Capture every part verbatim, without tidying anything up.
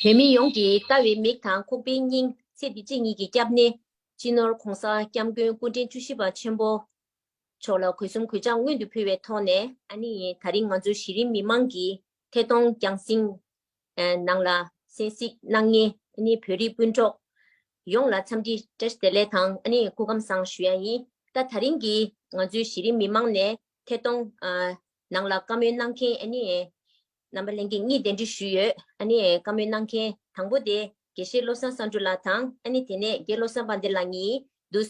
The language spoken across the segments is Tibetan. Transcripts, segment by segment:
བོད་མི་ཡོངས་ཀྱིས་ལྟ་བའི་མིག་དང་ཁོག་པའི་སྙིང་ཚེ་འདི་ཕྱི་གཉིས་ཀྱི་སྐྱབས་གནས་སྤྱི་ནོར་༸གོང་ས་༸སྐྱབས་མགོན་སྐུ་ཕྲེང་བཅུ་བཞི་པ་ཆེན་པོ་མཆོག་ལ་གུས་གསུམ་གུས་ཕྱག་སྔོན་དུ་ཕུལ་བའི་ཐོག་ནས། ཨ་ནི་ད་རིང་ང་ཚོ་གཞི་རིམ་མི་མང་གི་ཐད་གཏོང་རྒྱང་སྲིང་ནང་ལ་གསན་གཟིགས་གནང་མཁན་ཨ་ནི་བོད་རིགས་སྤུན་གྲོགས་ཡོངས་ལ་འཚམས་འདྲི་བཀྲ་ཤིས་བདེ་ལེགས་དང་ཨ་ནི་སྐུ་ཁམས་བཟང་ཞུ་ཡ་ཡིན། ད་ད་རིང་གི་ང་ཚོའི་གཞི་རིམ་མི་མང་ནས་ཐད་གཏོང་ནང་ལ་བཀའ་མོལ་གནང་མཁན་ཨ་ནི་རྣམ་པ་ལྷན་རྒྱས་གཉིས་གདན་འདྲེན་ཞུས་ཡོད། ཨ་ནི་བཀའ་མོལ་གནང་མཁན་དང་པོ་དེ་དགེ་བཤེས་བློ་བཟང་བསམ་གྲུབ་ལགས་དང་ཨ་ནི་དེ་ནས་རྒན་བློ་བཟང་དཔལ་ལྡན་ལགས་གཉིས་འདུག་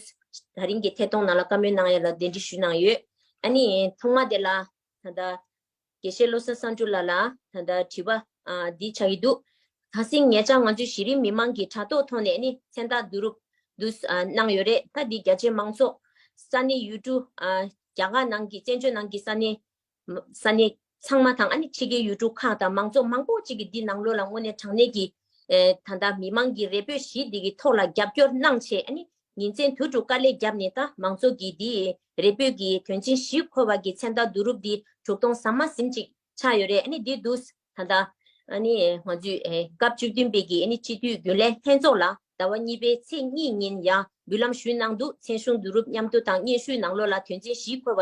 ད་རིང་གི་ཐད་གཏོང་ནང་ལ་བཀའ་མོལ་གནང་ཡ་ལ་གདན་འདྲེན་ཞུས་གནང་ཡོད། ཨ་ནི་ཐོག་མ་དེ་ལ་ད་ལྟ་དགེ་བཤེས་བློ་བཟང་བསམ་གྲུབ་ལགས་ལ་ད་ལྟ་དྲི་བ་ཨ་འདི་ཆགས་ཀྱི་འདུག་གལ་སྲིད་ཉེ་ཆར་ང་ཚོའི་གཞི་རིམ་མི་མང་གི་དྲ་ཐོག་ཐོག་ནས་ཨ་ནི་མཚན་རྟགས་བསྡུ་རུབ་འདུག་ཨ་གནང་ཡོད་རེད། ད་འདི་རྒྱ་ཆེ་མང་ཚོགས་ས་གནས་ཡུལ་གྲུ་ཨ་རྒྱ་གར་ནང་གི་བཙན་བྱོལ་ནང་གི་ས་གནས་ས་གནས་ཚང་མ་དང་ཨ་ནི་ཕྱི་རྒྱལ་ཡུལ་གྲུ་ཁག་དང་མང་ཚོགས་མང་པོ་ཅིག་གིས་འདི་ནང་ལོགས་ལ་དངོས་གནས་དྲང་གནས་ཀྱི་ཨེ་ད་ལྟ་མི་མང་གི་རེ་འབོད་བཞི་འདི་གི་ཐོག་ལ་རྒྱབ་སྐྱོར་གནང་བྱས། ཨ་ནི་ཉིན་མཚན་དུས་དྲུག་དཀའ་ལས་བརྒྱབ་ནས་ད་མང་ཚོགས་ཀྱི་འདི་རེ་འབོད་ཀྱི་དོན་ཆེན་བཞི་འཁོར་བ་གི་མཚན་རྟགས་བསྡུ་རུབ་འདི་གྲུབ་སྟངས་ཟམ་མ་ཟིན་ཅིག་ཆགས་ཡོད་རེད། ཨ་ནི་འདི་འདུག་ད་ལྟ་ཨ་ནི་ང་ཚོས་ཨེ་སྐབས་བཅུ་བདུན་པའི་གི་ཨ་ནི་སྤྱི་འཐུས་རྒྱུན་ལས་ལྷན་ཚོགས་ལ་ཟླ་བ་གཉིས་པའི་ཚེས་གཉིས་ཉིན་ཡང་འབུལ་ལམ་ཞུས་གནང་འདུག་མཚན་གཞུང་བསྡུ་རུབ་མཉམ་དུ་དང་སྙན་ཞུའི་ནང་ལོགས་ལ་དོན་ཚན་བཞི་འཁོར་བ་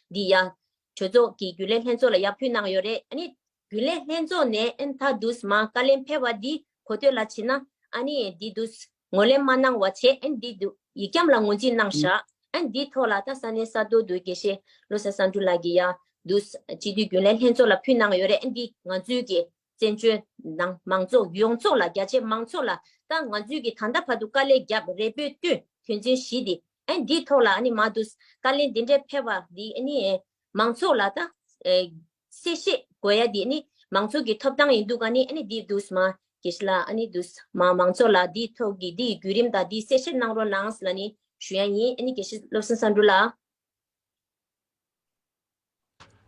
འདི་ཡང་གྲོས་ཚོགས་ཀྱི་རྒྱུན་ལས་ལྷན་ཚོགས་ལ་ཡར་ཕུལ་གནང་ཡོད་རེད། ཨ་ནི་རྒྱུན་ལས་ལྷན་ཚོགས་ནས་ཨ་ནི་ད་འདུག་མ་བཀའ་ལན་ཕེབས་པ་འདི་གོ་ཐོས་ལ་ཕྱིན་ན་ཨ་ནི་འདི་འདུག་ངོས་ལེན་མ་གནང་བ་བྱས། ཨ་ནི་འདི་འདུག་ཡིག་རྒྱམ་ལ་ངོས་འཛིན་གནང་བཞག་ཨ་ནི་འདི་ཐོག་ལ་ད་ས་གནས་ས་ཐོག་ཏུ་དགེ་བཤེས་བློ་བཟང་བསམ་གྲུབ་ལགས་ཀྱིས་ཡ་འདུག་སྤྱི་འཐུས་རྒྱུན་ལས་ལྷན་ཚོགས་ལ་ཕུལ་གནང་ཡོད་རེད། ཨ་ནི་འདི་ང་ཚོའི་གི་བཙན་བྱོལ་ནང་མང་ཚོགས་ཡོངས་རྫོགས་ལ་རྒྱ་ཆེ་མང་ཚོགས་ལ་ད་ང་ཚོའི་གི་ད་ལྟ་བར་དུ་དཀའ་ལས་བརྒྱབ་རེ་འབོད་བཏོན་དོན་ཚན་བཞི་འདི་ཨ་ནི་འདིའི་ཐོག་ལ་ཨ་ནི་མ་འདུག་བཀའ་ལན་འདི་འདྲའི་ཕེབས་པ་འདི་ཨ་ནི་མང་ཚོགས་ལ་ད་ཨེ་གསལ་བཤད་དགོས་ཡ་འདི་ཨ་ནི་མང་ཚོགས་ཀྱི་ཐོབ་ཐང་ཡིན་འདུག་ཨ་ནི་ཨ་ནི་འདི་འདུག་མ་དགེ་བཤེས་ལགས་ཨ་ནི་འདུག་མ་མང་ཚོགས་ལ་འདིའི་ཐོག་གི་འདིའི་བརྒྱུད་རིམ་དང་འདིའི་གསལ་བཤད་གནང་རོགས་གནང་ལབ་ནི་ཞུ་ཡ་ཡིན། ཨ་ནི་དགེ་བཤེས་བློ་བཟང་བསམ་གྲུབ་ལགས།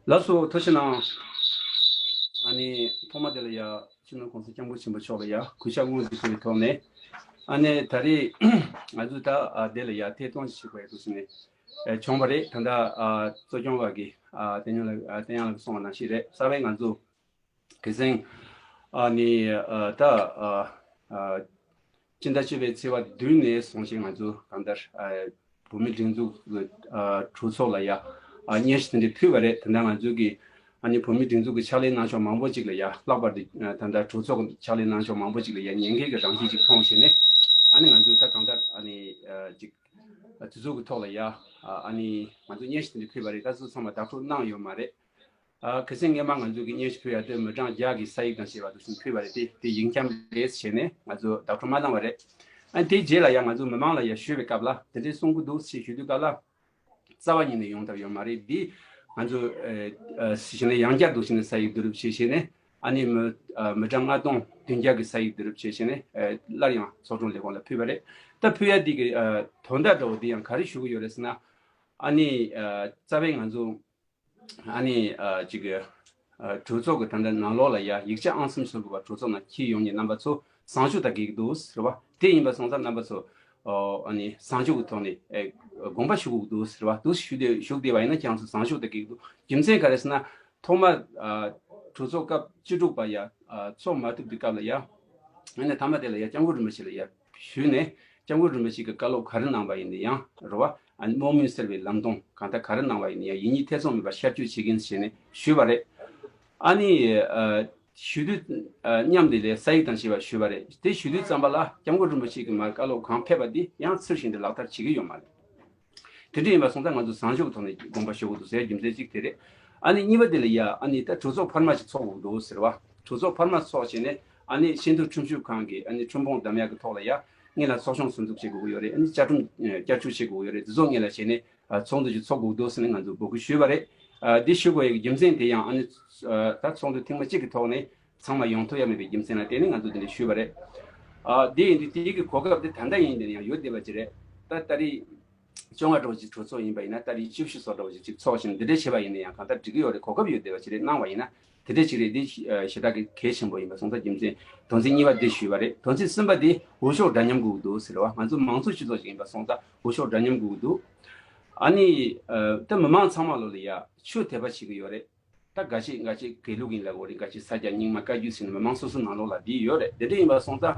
ལགས་སོ། ཐུགས་རྗེ་གནང་། ཨ་ནི་ཐོག་མ་དེ་ལ་ཡ་སྤྱི་ནོར་༸གོང་ས་༸སྐྱབས་མགོན་ཆེན་པོ་མཆོག་ལ་ཡ་གུས་ཕྱག་སྔོན་དུ་ཕུལ་བའི་ཐོག་ནས། ཨ་ནི་ད་རེས་ང་ཚོ་ད་ཨ་དེ་ལ་ཡ་ཐད་གཏོང་ཞིག་བྱེད་དགོས་ཡ་འདུག་ཟེར་ནས་ཨེ་བྱུང་བ་རེད། ད་ལྟ་ཨ་གཙོ་སྐྱོང་བ་གི་ཨ་བསྟན་སྐྱོང་ལགས་ཨ་བསྟན་སྐྱོང་ལགས་ཀྱིས་གསུངས་པ་ནང་བཞིན་རེད། རྩ་བའི་ང་ཚོ་གལ་སྲིད་ཨ་ནི་ཨ་ད་ཨ་ཨ་སྤྱི་ཟླ་བཅུ་པའི་ཚེས་པ་བདུན་ནས་བཟུང་ཞིང་ང་ཚོ་གང་ལྟར་ཨ་བོད་མིའི་སྒྲིག་འཛུགས་ཀྱི་ཨ་གྲོས་ཚོགས་ལ་ཡ་ཨ་སྙན་ཞུ་དེ་འདྲ་ཕུལ་བ་རེད། ད་ལྟ་ང་ཚོ་གི་ཨ་ནི་བོད་མིའི་སྒྲིག་འཛུགས་ཀྱི་ཕྱག་ལས་གནང་ཕྱོགས་མང་པོ་ཅིག་ལ་ཡ་ལྷག་པར་དུ་ཨ་ད་ལྟ་གྲོས་ཚོགས་ཀྱི་ཕྱག་ལས་གནང་ཕྱོགས་མང་པོ་ཅིག་ལ་ཡ་ཉེན་ཁའི་གི་རང་བཞིན་ཅིག་མཐོང་བྱས་ནས། ཨ་ནི་ང་ཚོས་ད་གང་ལྟར་ཨ་ནི་ཨ་ཅིག་ཨ་དུས་ཚོད་ཀྱི་ཐོག་ལ་ཡ་ཨ་ཨ་ནི་ང་ཚོ་སྙན་ཞུ་དེ་འདྲ་ཕུལ་བ་རེད། ད་གཟོད་ཚང་མ་བདག་སྤྲོད་གནང་ཡོད་མ་རེད། ཨ་གལ་སྲིད་སྔས་མ་ང་ཚོ་གི་སྙན་ཞུ་ཕུལ་ཡ་དེ་མི་གྲངས་བརྒྱ་གི་ས་ཡིག་དང་བཅས་པ་དེ་ཚོ་ཕུལ་བ་རེད། དེ་དེ་ཡིག་རྒྱམ་རེད་བྱས་ནས་ང་ཚོ་བདག་སྤྲོད་མ་གནང་བ་རེད། ཨ་དེའི་རྗེས་ལ་ཡང་ང་ཚོ་མི་མང་ལ་ཡང་ཞུས་པའི་སྐབས་ལ་དེ་འདྲའི་གསུང་གི་འདུག་ཞེས་ཞུ་དུས་སྐབས་ལ། རྩ་བ་ཉིད་ནས་ཡོང་ཐབས་ཡོད་མ་རེད། འདི་ང་ཚོ་ཨ་ཨ་ཞེས་ནས་ཡང་བསྐྱར་དུ་ཞེས་ནས་ས་ཡིག་བསྡུ་རུབ་བྱས་བྱས་ནས་ཨ་ནི་མི་ཨ་མི་གྲངས་ལྔ་སྟོང་བདུན་བརྒྱ་གི་ས་ཡིག་བསྡུ་རུབ་བྱས་བྱས་ནས་ཨ་སླར་ཡང་ཚོགས་དྲུང་ལས་ཁུངས་ལ་ཕུལ་བ་རེད། ད་ཕུལ་ཡ་འདི་གི་ཨ་དོན་དག་འདྲ་བོ་འདི་ཡང་ག་རེ་ཞུ་གི་ཡོད་རེད་ཟེར་ན། ཨ་ནི་ཨ་རྩ་བའི་ང་ཚོ་ཨ་ནི་ཨ་ཅིག་ཨ་གྲོས་ཚོགས་ཀྱི་ད་ལྟ་ནང་ལོགས་ལ་ཡ་ཡིག་ཆ་ཨང་གསུམ་སོ་དགུ་པ་གྲོས་ཚོགས་ནང་འཁྱེར་ཡོང་མཁན་རྣམ་པ་ཚོ་བཟང་ཕྱོགས་དང་འགལ་གྱི་འདུག་ཟེར་བ་དེ་ཡིན་པ་སོང་ཙང་རྣམ་པ་ཚོ་ཨ་ནི་བཟང་ཕྱོགས་ཀྱི་ཐོག་ནས་ཨེ་དགོངས་པ་ཞུ་དགོས་ཀྱི་འདུག་ཟེར་བ་འདུག་ཞུ་དེ་ཞུགས་བསྡད་པ་ཡིན་ན་ཁྱེད་རང་ཚོ་བཟང་ཕྱོགས་དང་འགལ་གྱི་འདུག་རྒྱུ་མཚན་ག་རེ་ཟེར་ན། ཐོག་མ་ཨ་གྲོས་ཚོགས་སྐབས་བཅུ་དྲུག་པ་ཡ་ཨ་ཚོགས་མ་ཐུབ་དུས་སྐབས་ལ་ཡ། ཨ་ནི་མཐའ་མ་དེ་ལ་ཡ་སྐྱབས་མགོན་རིན་པོ་ཆེ་ལ་ཡ་ཞུས་ནས་སྐྱབས་མགོན་རིན་པོ་ཆེ་གི་བཀའ་སློབ་ག་རེ་གནང་བ་ཡིན་ན་ཡང་རེད་བ། ཨ་ནི་རྨོངས་མུན་སེལ་བའི་ལམ་སྟོན་གང་ལྟར་ག་རེ་གནང་བ་ཡིན་ན་ཡང་ཡིད་གཉིས་ཐེ་ཚོམ་མེད་པར་ཤར་བསྐྱོད་བྱེད་ཀྱིན་ཞེས་ནས་ཞུས་པ་རེད། ཨ་ནི་ཨ་ཞུ་དུས་ཨ་མཉམ་དེ་ལས་ས་ཡིག་དང་བཅས་པ་ཞུས་པ་རེད། དེ་ཞུ་དུས་ཙམ་པ་ལ་སྐྱབས་མགོན་རིན་པོ་ཆེ་གི་མར་བཀའ་སློབ་གང་ཕེབས་པ་འདི་ཡང་ཚུལ་བཞིན་དུ་ལག་བསྟར་བྱེད་ཀྱི་ཡོད་མ་རེད། དེ་འདྲ་ཡིན་པ་སོང་ཙང་ང་ཚོ་བཟང་ཕྱོགས་ཀྱི་ཐོག་ནས་དགོངས་པ་ཞུ་དགོས་འདུག་ཟེར་རྒྱུ་མཚན་གཅིག་དེ་རེད། ཨ་ནི་གཉིས་པ་དེ་ལ་ཡ་ཨ་ནི་ད་གྲོས་ཚོགས་འཕར་མ་ཞིག་ཚོགས་དགོས་འདུག་ཟེར་བ། གྲོས་ཚོགས་འཕར་མ་ཚོགས་བྱས་ནས་ཨ་ནི་ཤིན་ཏུ་ཁྲིམས་ཞིབ་ཁང་གི་ཨ་ནི་ཁྲིམས་དཔོན་འདེམས་ཡག་གི་ཐོག་ལ་ཡ་སྔོན་ལ་ཚོགས་ཆུང་ཟུར་འཛུགས་བྱེད་དགོས་ཀྱི་ཡོད་རེད། ཨ་ནི་བཅའ་ཁྲིམས་བསྐྱར་བཅོས་བྱེད་དགོས་ཀྱི་ཡོད་རེད། དེ་ཚོ་སྔོན་ལ་བྱས་ནས་ཨ་ཚོགས་འདུ་ཞིག་ཚོགས་དགོས་འདུག་ཟེར་ནས་ང་ཚོ་འབོད་སྐུལ་ཞུས་པ་རེད། ཨ་འདི་ཞུ་དགོས་ཡག་གི་རྒྱུ་མཚན་དེ་ཡང་ཨ་ནི་ཨ་ད་ཚོགས་འདུ་ཐེངས་མ་གཅིག་གི་ཐོག་ནས་ཚང་མ་ཡོང་ཐུབ་ཡ་མེད་པའི་རྒྱུ་མཚན་ལ་བརྟེན་ནས་ང་ཚོ་དེ་འདྲ་ཞུས་པ་རེད། ཨ་འདི་ཡིན་དུས་དེའི་གི་གོ་སྐབས་དེ་ད་ལྟ་ཡིན་དེ་ཡང་ཡོད་བསྡད་པ་ཅིག་རེད། ད་ད་རེས་བཅོ་ལྔ་འདྲ་བོ་ཅིག་གྲོས་ཚོགས་ཡིན་པ་ཡིན་ན་ད་རེས་བཅུ་བཞི་སོགས་འདྲ་བོ་ཅིག་ཅིག་ཚོགས་ཤིང་འདི་འདྲ་བྱས་པ་ཡིན་ན་ཡང་གང་ལྟར་འགྲིག་གི་ཡོད་རེད། གོ་སྐབས་ཡོད་བསྡད་པ་ཅིག་རེད། གནང་བ་ཡིན་ན་དེ་འདྲ་ཅིག་རེད། འདི་ཞེ་དྲག་གི་གལ་ཆེན་པོ་ཡིན་པ་སོང་ཙང་རྒྱུ་མཚན་དོན་ཚན་གཉིས་པ་འདི་ཞུས་པ་རེད། དོན་ཚན་གསུམ་པ་འདི་འོས་ཤོག་འདྲ་མཉམ་དགོས་འདུག་ཟེར་བ། ང་ཚོ་མང་གཙོ་སྤྱི་ཚོགས་ཤིག་ཡིན་པ་སོང་ཙང་འོས་ཤོག་འདྲ་མཉམ་དགོས་འདུག་ཨ་ནི་ད་མི་མང་ཚང་མ་ལོ་ལ་ཡ་ཆོས་དད་པ་བྱེད་ཀྱི་ཡོད་རེད། ད་ ད་འགའ་ཤས་འགའ་ཤས་དགེ་ལུགས་ཡིན་ལབ་དགོས་རེད། འགའ་ཤས་ས་སྐྱ་རྙིང་མ་བཀའ་བརྒྱུད་ཟེར་ནས་མི་མང་སོ་སོ་ནང་ལོགས་ལ་འདི་ཡོད་རེད། དེ་འདྲ་ཡིན་པ་སོང་ཙང་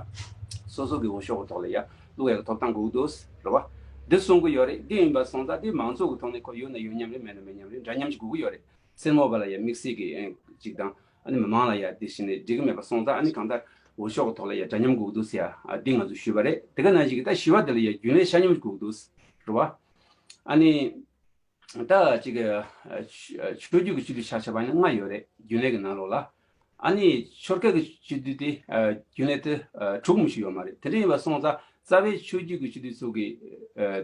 སོ་སོ་གི་འོས་ཤོག་གི་ཐོག་ལ་ཡ་བླུག་ཡག་གི་ཐོབ་ཐང་དགོས་འདུག་རེད་བ། འདི་གསུང་གི་ཡོད་རེད། འདི་ཡིན་པ་སོང་ཙང་འདི་མང་ཚོགས་ཀྱི་ཐོག་ནས་ཁོ་ཡོད་ན་ཡོད་མཉམ་རེད། མེད་ན་མེད་མཉམ་རེད། འདྲ་མཉམ་ཞིག་དགོས་ཀྱི་ཡོད་རེད། སེར་མོ་བ་ལ་ཡ་དམིགས་བསལ་གྱི་ཨེ་ཅིག་དང་ཨ་ནི་མི་མང་ལ་ཡ་དེ་བཞིན་ནས་འགྲིག་གི་མེད་པ་སོང་ཙང་ཨ་ནི་གང་ལྟར་འོས་ཤོག་གི་ཐོག་ལ་ཡ་འདྲ་མཉམ་དགོས་འདུག་ཟེར་ཡ་འདི་ང་ཚོས་ཞུས་པ་རེད། དེ་ག་ནང་བཞིན་གྱི་ད་བཞི་པ་དེ་ལ་ཡ་རྒྱུན་ལས་ཆ་སྙོམས་དགོས་འདུག་རེད་བ། ཨ་ནི། ད་ཅིག་ཆོས་བརྒྱུད་ཀྱི་སྤྱི་འཐུས་ཆ་བཞག་པ་ཡིན་ན་ལྔ་ཡོད་རེད། རྒྱུན་ལས་ཀྱི་ནང་ལོགས་ལ། ཨ་ནི་ཆོལ་ཁ་གི་སྤྱི་འཐུས་དེ་རྒྱུན་ལས་དེ་དྲུག་མི་ཞིག་ཡོད་མ་རེད། དེ་འདྲ་ཡིན་པ་སོང་ཙང་རྩ་བའི་ཆོས་བརྒྱུད་ཀྱི་སྤྱི་འཐུས་ཚོ་གི་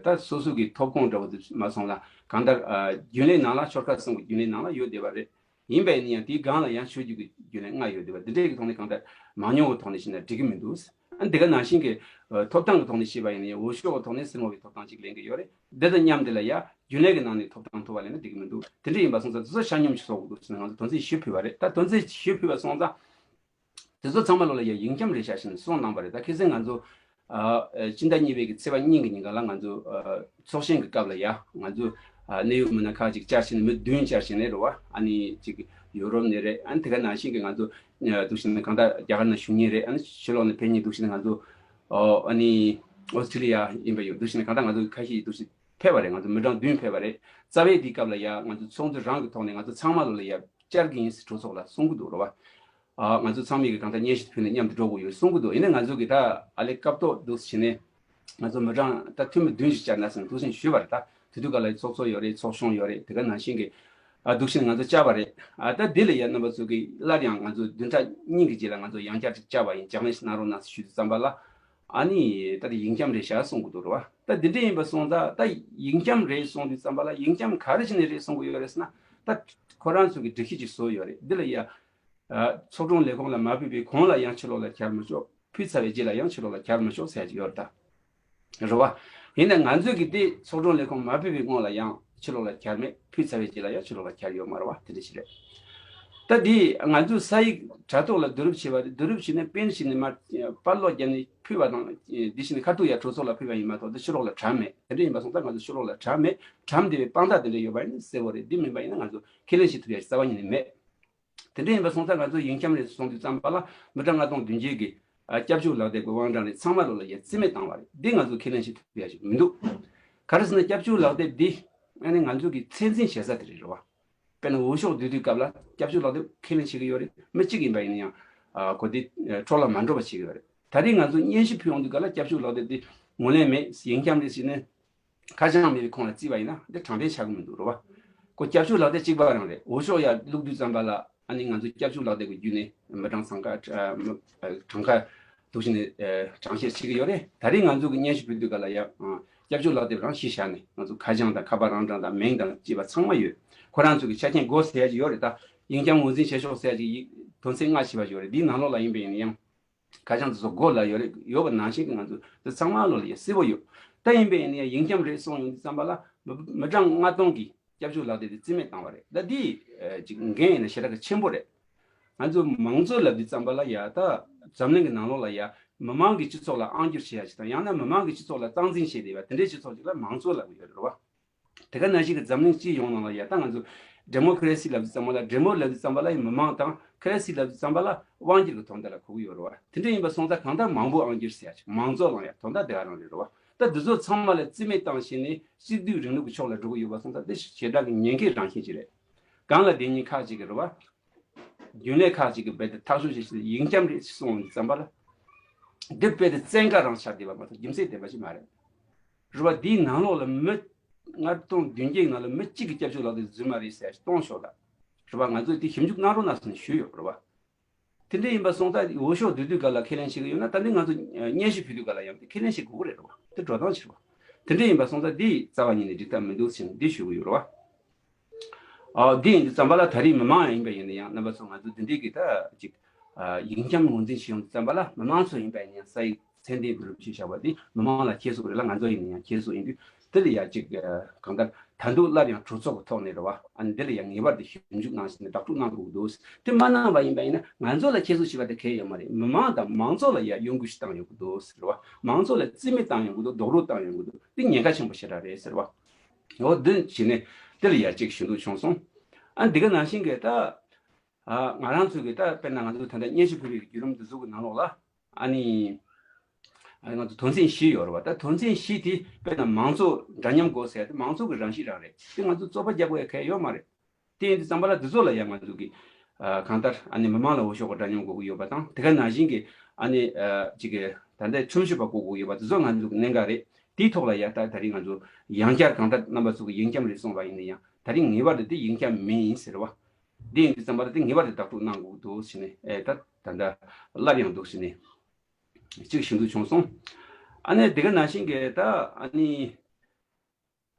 ད་སོ་སོ་གི་ཐོབ་ཁོངས་འདྲ་བོ་དེ་མ་སོང་ལ་གང་ལྟར་རྒྱུན་ལས་ནང་ལ་ཆོལ་ཁ་གསུམ་གྱི་རྒྱུན་ལས་ནང་ལ་ཡོད་བསྡད་པ་རེད། ཡིན་པ་ཡིན་ན་ཡང་དེའི་སྒང་ལ་ཡང་ཆོས་བརྒྱུད་ཀྱི་རྒྱུན་ལས་ལྔ་ཡོད་བསྡད་པ་འདི་འདྲའི་གི་ཐོག་ནས་གང་ལྟར་མང་ཉུང་གི་ཐོག་ནས་བཤད་ན་འགྲིག་གི་མི་འདུག་ཨ་འདི་ག་ནང་བཞིན་གྱི་ཐོབ་ཐང་གི་ཐོག་ནས་བཤད་པ་ཡིན་ན་ཡང་འོས་ཤོག་གི་ཐོག་ནས་སེར་མོ་བའི་ཐོབ་ཐང་ཅིག་ལེན་གྱི་ཡོད་རེད། འདི་དང་མཉམ་དེ་ལ་ཡ་རྒྱུན་ལས་ཀྱི་ནང་ནས་ཐོབ་ཐང་ཐོབ་པ་ལེན་ན་འགྲིག་གི་མི་འདུག་དེ་འདྲ་ཡིན་པ་སོང་ཙང་དེ་ཚོ་ཆ་སྙོམས་ཤིག་བཟོ་དགོས་འདུག་ཟེར་ནས་ང་ཚོ་དོན་ཚན་བཞི་ཕུལ་བ་རེད། ད་དོན་ཚན་བཞི་ཕུལ་བ་སོང་ཙང་དེ་ཚོ་ཚང་མ་ལོ་ལ་ཡ་ཡིག་འཁྱམ་རེད་ཤག་ཟེར་ནས་གསུངས་གནང་པ་རེད། ད་ཁ་སང་ང་ཚོ་ཨ་ཨ་སྤྱི་ཟླ་གཉིས་པའི་གི་ཚེས་པ་གཉིས་ཀྱི་ཉིན་ག་ལ་ང་ཚོ་ཨ་ཚོགས་ཆེན་གྱི་སྐབས་ལ་ཡ་ང་ཚོ་ཨ་གནད་ཡོད་མི་སྣ་ཁག་ཅིག་བཅར་ཕྱིན་ནས་མི་བདུན་བཅར་ཕྱིན་ནས་རེད་བ། ཨ་ནི་ཅིག་ཡུ་རོབ་ནས་རེད། ཨ་ནི་དེ་ག་ནང་བཞིན་གྱི་ང་ཚོ་ཨ་འདུག་ཕྱིན་ནས་གང་ལྟར་རྒྱ་གར་ནང་བཞུགས་མཁན་རེད། ཨ་ནི་ཕྱི་ལོགས་ནས་ཕེབས་མཁན་འདུག་ཕྱིན་ནས་ང་ཚོ་ཨོ་ཨ་ནི་ཨོ་སི་ཁྲི་ལི་ཡ་ཡིན་པ་ཡོད། འདུག་ཕྱིན་ནས་གང་ལྟར་ང་ཚོ་ཁ་ཤས་འདུག་ཕྱིན་ཕེབས་པ་རེད། ང་ཚོ་མི་གྲངས་བདུན་ཕེབས་པ་རེད། རྩ་བའི་དེའི་སྐབས་ལ་ཡ་ང་ཚོ་ཚོགས་འདུ་རང་གི་ཐོག་ནས་ང་ཚོ་ཚང་མ་ལོ་ལ་ཡ་བཅར་གྱི་ཡིན་ཟེར་གྲོས་ཚོགས་ལ་གསུང་གི་འདུག་རེད་བ། ཨ་ང་ཚོ་ཚང་མས་ཀྱི་གང་ལྟར་སྙན་ཞུ་ཕུལ་ནས་མཉམ་དུ་འགྲོ་དགོས་ཡོད་གསུང་གི་འདུག་ཡིན་ནའི་ང་ཚོ་གི་ད་ཨ་ལས་སྐབས་ཐོག་འདུག་ཕྱིན་ནས་ང་ཚོ་མི་གྲངས་ད་འཐུས་མི་བདུན་ཞིག་བཅར་ན་ཟེར་ནས་འདུག་ཕྱིན་ཞུས་པ་རེད། ད་དེ་དུས་ག་ལ་ཚོགས་གཙོ་ཡོད་རེད། ཚོགས་གཞོན་ཡོད་རེད། དེ་ག་ནང་བཞིན་གྱི་ཨ་འདུག་ཕྱིན་ང་ཚོ་བཅར་བ་རེད། ཨ་ད་དེ་ལ་ཡ་རྣམ་པ་ཚོ་གི་སླར་ཡང་ང་ཚོ་བདུན་ཕྲག་གཉིས་ཀྱི་རྗེས་ལ་ང་ཚོ་ཡང་བསྐྱར་ཅིག་བཅར་བ་ཡིན། ལྗགས་ལན་ཞིག་གནང་རོགས་གནང་ཟེར་ཞུས་དུས་ཙམ་པ་ལ་ཨ་ནི་ད་དེ་ཡིག་འཁྱམ་རེད་ཤག་གསུང་གི་འདུག་རེད་བ། ད་དེ་འདྲ་ཡིན་པ་སོང་ཙང་ད་ཡིག་འཁྱམ་རེད་གསུང་དུས་ཙམ་པ་ལ་ཡིག་འཁྱམ་ག་རེ་བྱས་ནས་རེད་གསུང་གི་ཡོད་རེད་ཟེར་ན། ད་ཁོ་རང་ཚོ་གི་སྒྲིག་གཞི་ཅིག་བཟོས་ཡོད་རེད། འདི་ལ་ཡ་ཚོགས་དྲུང་ལས་ཁུངས་ལ་མ་ཕུལ་བའི་གོང་ལ་ཡང་ཕྱི་ལོགས་ལ་འཁྱར་མི་ཆོག་ཕུལ་ཚར་བའི་རྗེས་ལ་ཡང་ཕྱི་ལོགས་ལ་འཁྱར་མི་ཆོག་ཟེར་གྱི་ཡོད་རེད་ད། རེད་བ། ཡིན་ན་ང་ཚོས་ཀྱི་དེ་ཚོགས་དྲུང་ལས་ཁུངས་མ་ཕུལ་བའི་སྔོན་ལ་ཡང་ཕྱི་ལོགས་ལ་འཁྱར་མེད། ཕུལ་ཚར་བའི་རྗེས་ལ་ཡང་ཕྱི་ལོགས་ལ་འཁྱར་ཡོད་མ་རེད་བ། དེ་འདྲ་ཞིག་རེད། ད་དེ་ང་ཚོས་ས་ཡིག་དྲ་ཐོག་ལ་བསྡུ་རུབ་བྱས་པ་རེད། བསྡུ་རུབ་བྱས་ནས་པིན་བྱས་ནས་མར་པར་ཀློག་བརྒྱབ་ནས་ཕུལ་བ་དང་། འདི་བྱས་ནས་ཁ་ཐུག་ཡ་གྲོས་ཚོགས་ལ་ཕུལ་བ་ཡིན་མ་གཏོགས་འདི་ཕྱི་ལོགས་ལ་གྲམ་མེད། དེ་འདྲ་ཡིན་པ་སོང་ཙང་ང་ཚོ་ཕྱི་ལོགས་ལ་གྲམ་མེད། གྲམ་བསྡད་པའི་དཔང་རྟགས་དེ་འདྲ་ཡོད་པ་ཡིན་ན་གསལ་པོ་རེད། འདི་མིན་པ་ཡིན་ན་ང་ཚོ་ཁས་ལེན་བྱེད་ཐུབ་ཡ་རྩ་བ་ཉིད་ནས་མེད། དེ་འདྲ་ཡིན་པ་སོང་ཙང་ང་ཚོ་ཡིག་འཁྱམ་རེད་གསུང་དུས་ཙམ་པ་ལ་མི་གྲངས་ལྔ་སྟོང་བདུན་བརྒྱད་ཀྱི་ཨ་སྐྱབས་བཅོལ་ལག་དེབ་ཀྱི་དབང་གྲངས་རེད། ཚང་མ་ལོ་ལ་ཡ་རྩིས་མེད་བཏང་བ་རེད། འདི་ང་ཚོ་ཁས་ལེན་བྱེད་ཐུབ་ཡ་ཞིག་མི་འདུག་ག་རེ་ཟེར་ན་སྐྱབས་བཅོལ་ལག་དེབ་འདི་ཨ་ནི་ང་ཚོ་གི་ཚད་འཛིན་བྱེད་ས་དེ་རེད་རེད་བ། དཔེར་ན་འོས་ཤོག་བསྡུ་དུས་སྐབས་ལ་སྐྱབས་བཅོལ་ལག་དེབ་ཁས་ལེན་བྱེད་ཀྱི་ཡོད་རེད། མི་གཅིག་ཡིན་པ་ཡིན་ན་ཡང་ཨ་གོ་དེ་འཕྲོ་བརླག་མ་འགྲོ་བ་བྱེད་ཀྱི་ཡོད་རེད། ད་རེས་ང་ཚོ་སྙན་ཞུ་ཕུལ་ཡོང་དུས་སྐབས་ལ་སྐྱབས་བཅོལ་ལག་དེབ་འདི་ངོས་ལེན་མེད། ཡིག་འཁྱམ་རེད་ཟེར་ནས། ཁ་བྱང་མེད་པའི་ཁོངས་ལ་བརྩིས་པ་ཡིན་ན་འདི་དྲང་བདེན་ཆགས་ཀྱི་མི་འདུག་རེད་བ། ཁོ་སྐྱབས་བཅོལ་ལག་དེབ་གཅིག་པ་རང་རེད། འོས་ཤོག་ཡར་བླུགས་དུས་ཙམ་པ་ལ་ཨ་ནི་ང་ཚོ་སྐྱབས་བཅོལ་ལག་དེབ་ཀྱི་བརྒྱུད་ནས་མི་གྲངས་ཚང་ཁ་ཨ་མི་ཨ་གྲངས་ཁ་འདུག་བྱས་ནས་ཨ་གྲངས་བཤེར་བྱེད་ཀྱི་ཡོད་རེད། ད་རེས་ང་ཚོ་གི་སྙན་ཞུ་ཕུལ་དུས་ག་ལ་ཡ་ཨ་སྐྱབས་བཅོལ་ལག་དེབ་རང་གཞི་བཞག་ནས་ང་ཚོ་ཁ་བྱང་དང་ཁ་པར་རང་གྲངས་དང་མིང་དང་བཅས་པ་ཚང་མ་ཡོད། ཁོ་རང་ཚོ་གི་ཆ་རྐྱེན་དགོས་ཟེར་ཡ་ཅིག་ཡོད་རེད། ད་ཡིག་འཁྱམ་ངོས་འཛིན་བྱེད་ཆོག་ཟེར་ཡ་ཅིག་ཡིག་དོན་ཚན་ལྔ་ཞེས་པ་ཞིག་ཡོད་རེད། འདིའི་ནང་ལོགས་ལ་ཡིན་པ་ཡིན་ན་ཡང་། ཁ་བྱང་དེ་ཚོ་སྒོ་ལ་ཡོད་རེད། ཡོད་པ་ནང་བཞིན་གྱི་ང་ཚོ་དེ་ཚང་མ་ལོ་ལ་ཡ་གསལ་པོ་ཡོད། ད་ཡིན་པས་ཡིན་ན་ཡང་ཡིག་འཁྱམ་རེད་གསུངས་ཡོང་དུས་ཙམ་པ་ལ་མི་མི་གྲངས་ལྔ་སྟོང་གིས་སྐྱབས་བཅོལ་ལག་དེབ་དེ་རྩིས་མེད་བཏང་བ་རེད། ད་འདི་ཅིག་འགན་ཡིན་ན་ཞེ་དྲག་གི་ཆེན་པོ་རེད། ང་ཚོ་མང་གཙོ་ལབ་དུས་ཙམ་པ་ལ་ཡ་ད་འཛམ་གླིང་གི་ནང་ལོགས་ལ་ཡ་མི་མང་གི་སྤྱི་ཚོགས་ལ་དབང་སྒྱུར་བྱེད་ཡ་ཞིག་དང་ཡང་ན་མི་མང་གི་སྤྱི་ཚོགས་ལ་སྟངས་འཛིན་བྱེད་བསྡད་པ་དེ་འདྲའི་སྤྱི་ཚོགས་ཅིག་ལ་མང་གཙོ་ལབ་ཀྱི་ཡོད་རེད་བ། དེ་ག་ནང་བཞིན་གྱི་འཛམ་གླིང་སྤྱི་ཡོངས་ནང་ལ་ཡ་ད་ང་ཚོ་ཌེ་མོ་ཀེ་རེ་སི་ལབ་དུས་ཙམ་པ་ལ་ཌེ་མོ་ལབ་དུས་ཙམ་པ་ལ་ཡ་མི་མང་དང་ཀེ་རེ་སི་ལབ་དུས་ཙམ་པ་ལ་དབང་སྒྱུར་གྱི་དོན་དག་ལ་གོ་གི་ཡོད་རེད་བ། དེ་འདྲ་ཡིན་པ་སོང་ཙང་གང་ལྟར་མང་པོ་དབང་སྒྱུར་ཟེར་ཡ་ཅིག་མང་གཙོ་ལབ་ཡ་དོན་དག་དེ་ག་རང་རེད་རེད་བ། ད་འདི་ཚོ་ཚང་མ་ལ་རྩིས་མེད་བཏང་བྱས་ནས་གཅིག་སྡུད་རིང་ལུགས་ཀྱི་ཕྱོགས་ལ་འགྲོ་གི་ཡོད་པ་སོང་ཙང་དེ་ཞེ་དྲག་གི་ཉེན་ཁའི་རང་བཞིན་ཅིག་རེད། གང་ལ་དེ་ཉིད་ཁག་ཅིག་གི་རེད་བ། རྒྱུན་ལས་ཁག་ཅིག་གིས་རྦད་དེ་ཐག་གཅོད་བྱས་ཤིང་ཡིག་འཁྱམ་རེད་ཅེས་གསུངས་ཙམ་པ་ལ། འདི་རྦད་དེ་བཙན་བཀའ་རང་ཆགས་བསྡད་པ་མ་གཏོགས་རྒྱུ་མཚན་ལྡན་པ་ཞིག་མ་རེད། རེད་བ། འདིའི་ནང་ལོགས་ལ་མི་ལྔ་སྟོང་བདུན་བརྒྱའི་ནང་ལ་མི་གཅིག་གིས་སྐྱབས་བཅོལ་ལག་དེབ་རྫུན་མ་རེད་ཟེར་གཏོང་ཤོག་ད། རེད་བ། ང་ཚོས་དེ་ཞིབ་འཇུག་གནང་རོགས་གནང་ཟེར་ནས་ཞུས་ཡོད་རེད་བ། དེ་འདྲ་ཡིན་པ་སོང་ཙང་འོས་ཤོག་བསྡུ་དུས་ག་ལ་ཁས་ལེན་བྱེད་ཀྱི་ཡོད་ན་ད་འདི་ང་ཚོ་སྙན་ཞུ་ཕུལ་དུས་ག་ལ་ཡང་དེ་ཁས་ལེན་བྱེད་དགོས་ཀྱི་རེད་རེད་བ། དེ་འགྲོ་སྟངས་ཤིག་རེད་བ། དེ་འདྲ་ཡིན་པ་སོང་ཙང་འདི་རྩ་བ་ཉིད་ནས་འགྲིག་ཐབས་མི་འདུག་ཟེར་ནས་འདི་ཞུ་གི་ཡོད་རེད་བ། ཨ་འདི་ཡིན་དུས་ཙམ་པ་ལ་ད་རེས་མི་མང་ཡང་ཡིན་པ་ཡིན་ན་ཡང་རྣམ་པ་ཚོ་ང་ཚོ་འདི་འདྲའི་གི་ད་ཅིག་ཨ་ཡིག་འཁྱམ་ངོས་འཛིན་བྱེད་ཡོང་དུས་ཙམ་པ་ལ་མི་མང་ཚོ་ཡིན་པ་ཡིན་ན་ཡང་ས་ཡིག་མཚན་ལྡན་བསྡུ་རུབ་བྱས་བཞག་པ་འདི་མི་མང་ལ་ཁྱད་གསོད་རེད་ལ་ང་ཚོ་ཡིན་ན་ཡང་ཁྱད་གསོད་ཡིན་དུས་དེ་ལ་ཡང་ཅིག་ཨ་གང་ལྟར་ད་དུང་སླར་ཡང་གྲོས་ཚོགས་ཀྱི་ཐོག་ནས་རེད་བ། ཨ་ནི་འདི་ལ་ཡང་ངེས་པར་དུ་ཞིབ་འཇུག་གནང་ཞིག་ནས་བདག་སྤྲོད་གནང་དགོས་འདུག་དེ་མ་གནང་བ་ཡིན་པ་ཡིན་ན་ང་ཚོ་ལ་ཁྱད་གསོད་བྱེད་པ་དེ་གལ་ཡོད་མ་རེད། མི་མང་དང་མང་ཚོགས་ལ་ཡང་གཡོ་འགུལ་ཞིག་བཏང་ཡོང་གི་འདུག་ཟེར་བ། མང་ཚོགས་ལ་རྩིས་མེད་བཏང་ཡོང་གི་འདུག་རྡོག་རོལ་བཏང་ཡོང་གི་འདུག་འདི་ཉེན་ཁ་ཆེན་པོ་ཞེ་དྲག་རེད་ཟེར་བ། འོ་འདི་བྱས་ནས་དེ་ལ་ཡ་གཅིག་ཞུ་འདོད་བྱུང་སོང་། ཨ་འདི་ག་ནང་བཞིན་གྱི་ད་ ཨ་ང་རང་ཚོ་གི་ད་དཔེར་ན་ང་ཚོ་ད་ལྟ་སྙན་ཞུ་ཕུལ་བའི་བརྒྱུད་རིམ་འདི་ཚོ་གི་ནང་ལོགས་ལ་ཨ་ནི་ཨ་ནི་ང་ཚོ་དོན་ཚན་བཞི་ཡོད་རེད་བ། ད་དོན་ཚན་བཞི་དེ་དཔེར་ན་མང་གཙོ་འདྲ་མཉམ་དགོས་ཟེར་ཡ་དེ་མང་གཙོ་གི་རང་བཞིན་རང་རེད། དེ་ང་ཚོ་རྩོད་པ་རྒྱག་དགོས་ཡ་གལ་ཡོད་མ་རེད། དེ་ཡིན་དུས་ཙམ་པ་ལ་འདི་ཚོ་ལ་ཡང་ང་ཚོ་གི་ཨ་གང་ལྟར་ཨ་ནི་མི་མང་ལ་འོས་ཤོག་གི་འདྲ་མཉམ་དགོས་ཀྱི་ཡོད་པ་དང་། དེ་ག་ནང་བཞིན་གྱི་ཨ་ནི་ཨ་ཅིག་གི་ད་ལྟའི་ཁྲིམས་ཞིབ་པ་བསྐོ་དགོས་ཡོད་པ་འདི་ཚོ་ང་ཚོ་གི་གནད་འགག་རེད། དེའི་ཐོག་ལ་ཡ་ད་ད་རིང་ང་ཚོ་ཡང་བསྐྱར་གང་ལྟར་རྣམ་པ་ཚོ་གི་ཡིག་འཁྱམས་རེད་གསུངས་པ་ཡིན་ན་ཡང་ད་རིང་ངེས་པར་དུ་དེ་ཡིག་འཁྱམས་མིན་ཡིན་ཟེར་བ། དེ་ཡིན་དུས་ཙམ་པ་ལ་དེ་ངེས་པར་དུ་བདག་སྤྲོད་གནང་དགོས་འདུག་ཟེར་ནས་ཨེ་ད་ད་ལྟ་སླར་ཡང་འདུག་ཟེར་ནས་གཅིག་ཞུ་འདོད་བྱུང་སོང་། ཨ་ནི་དེ་ག་ནང་བཞིན་གྱི་ད་ཨ་ནི།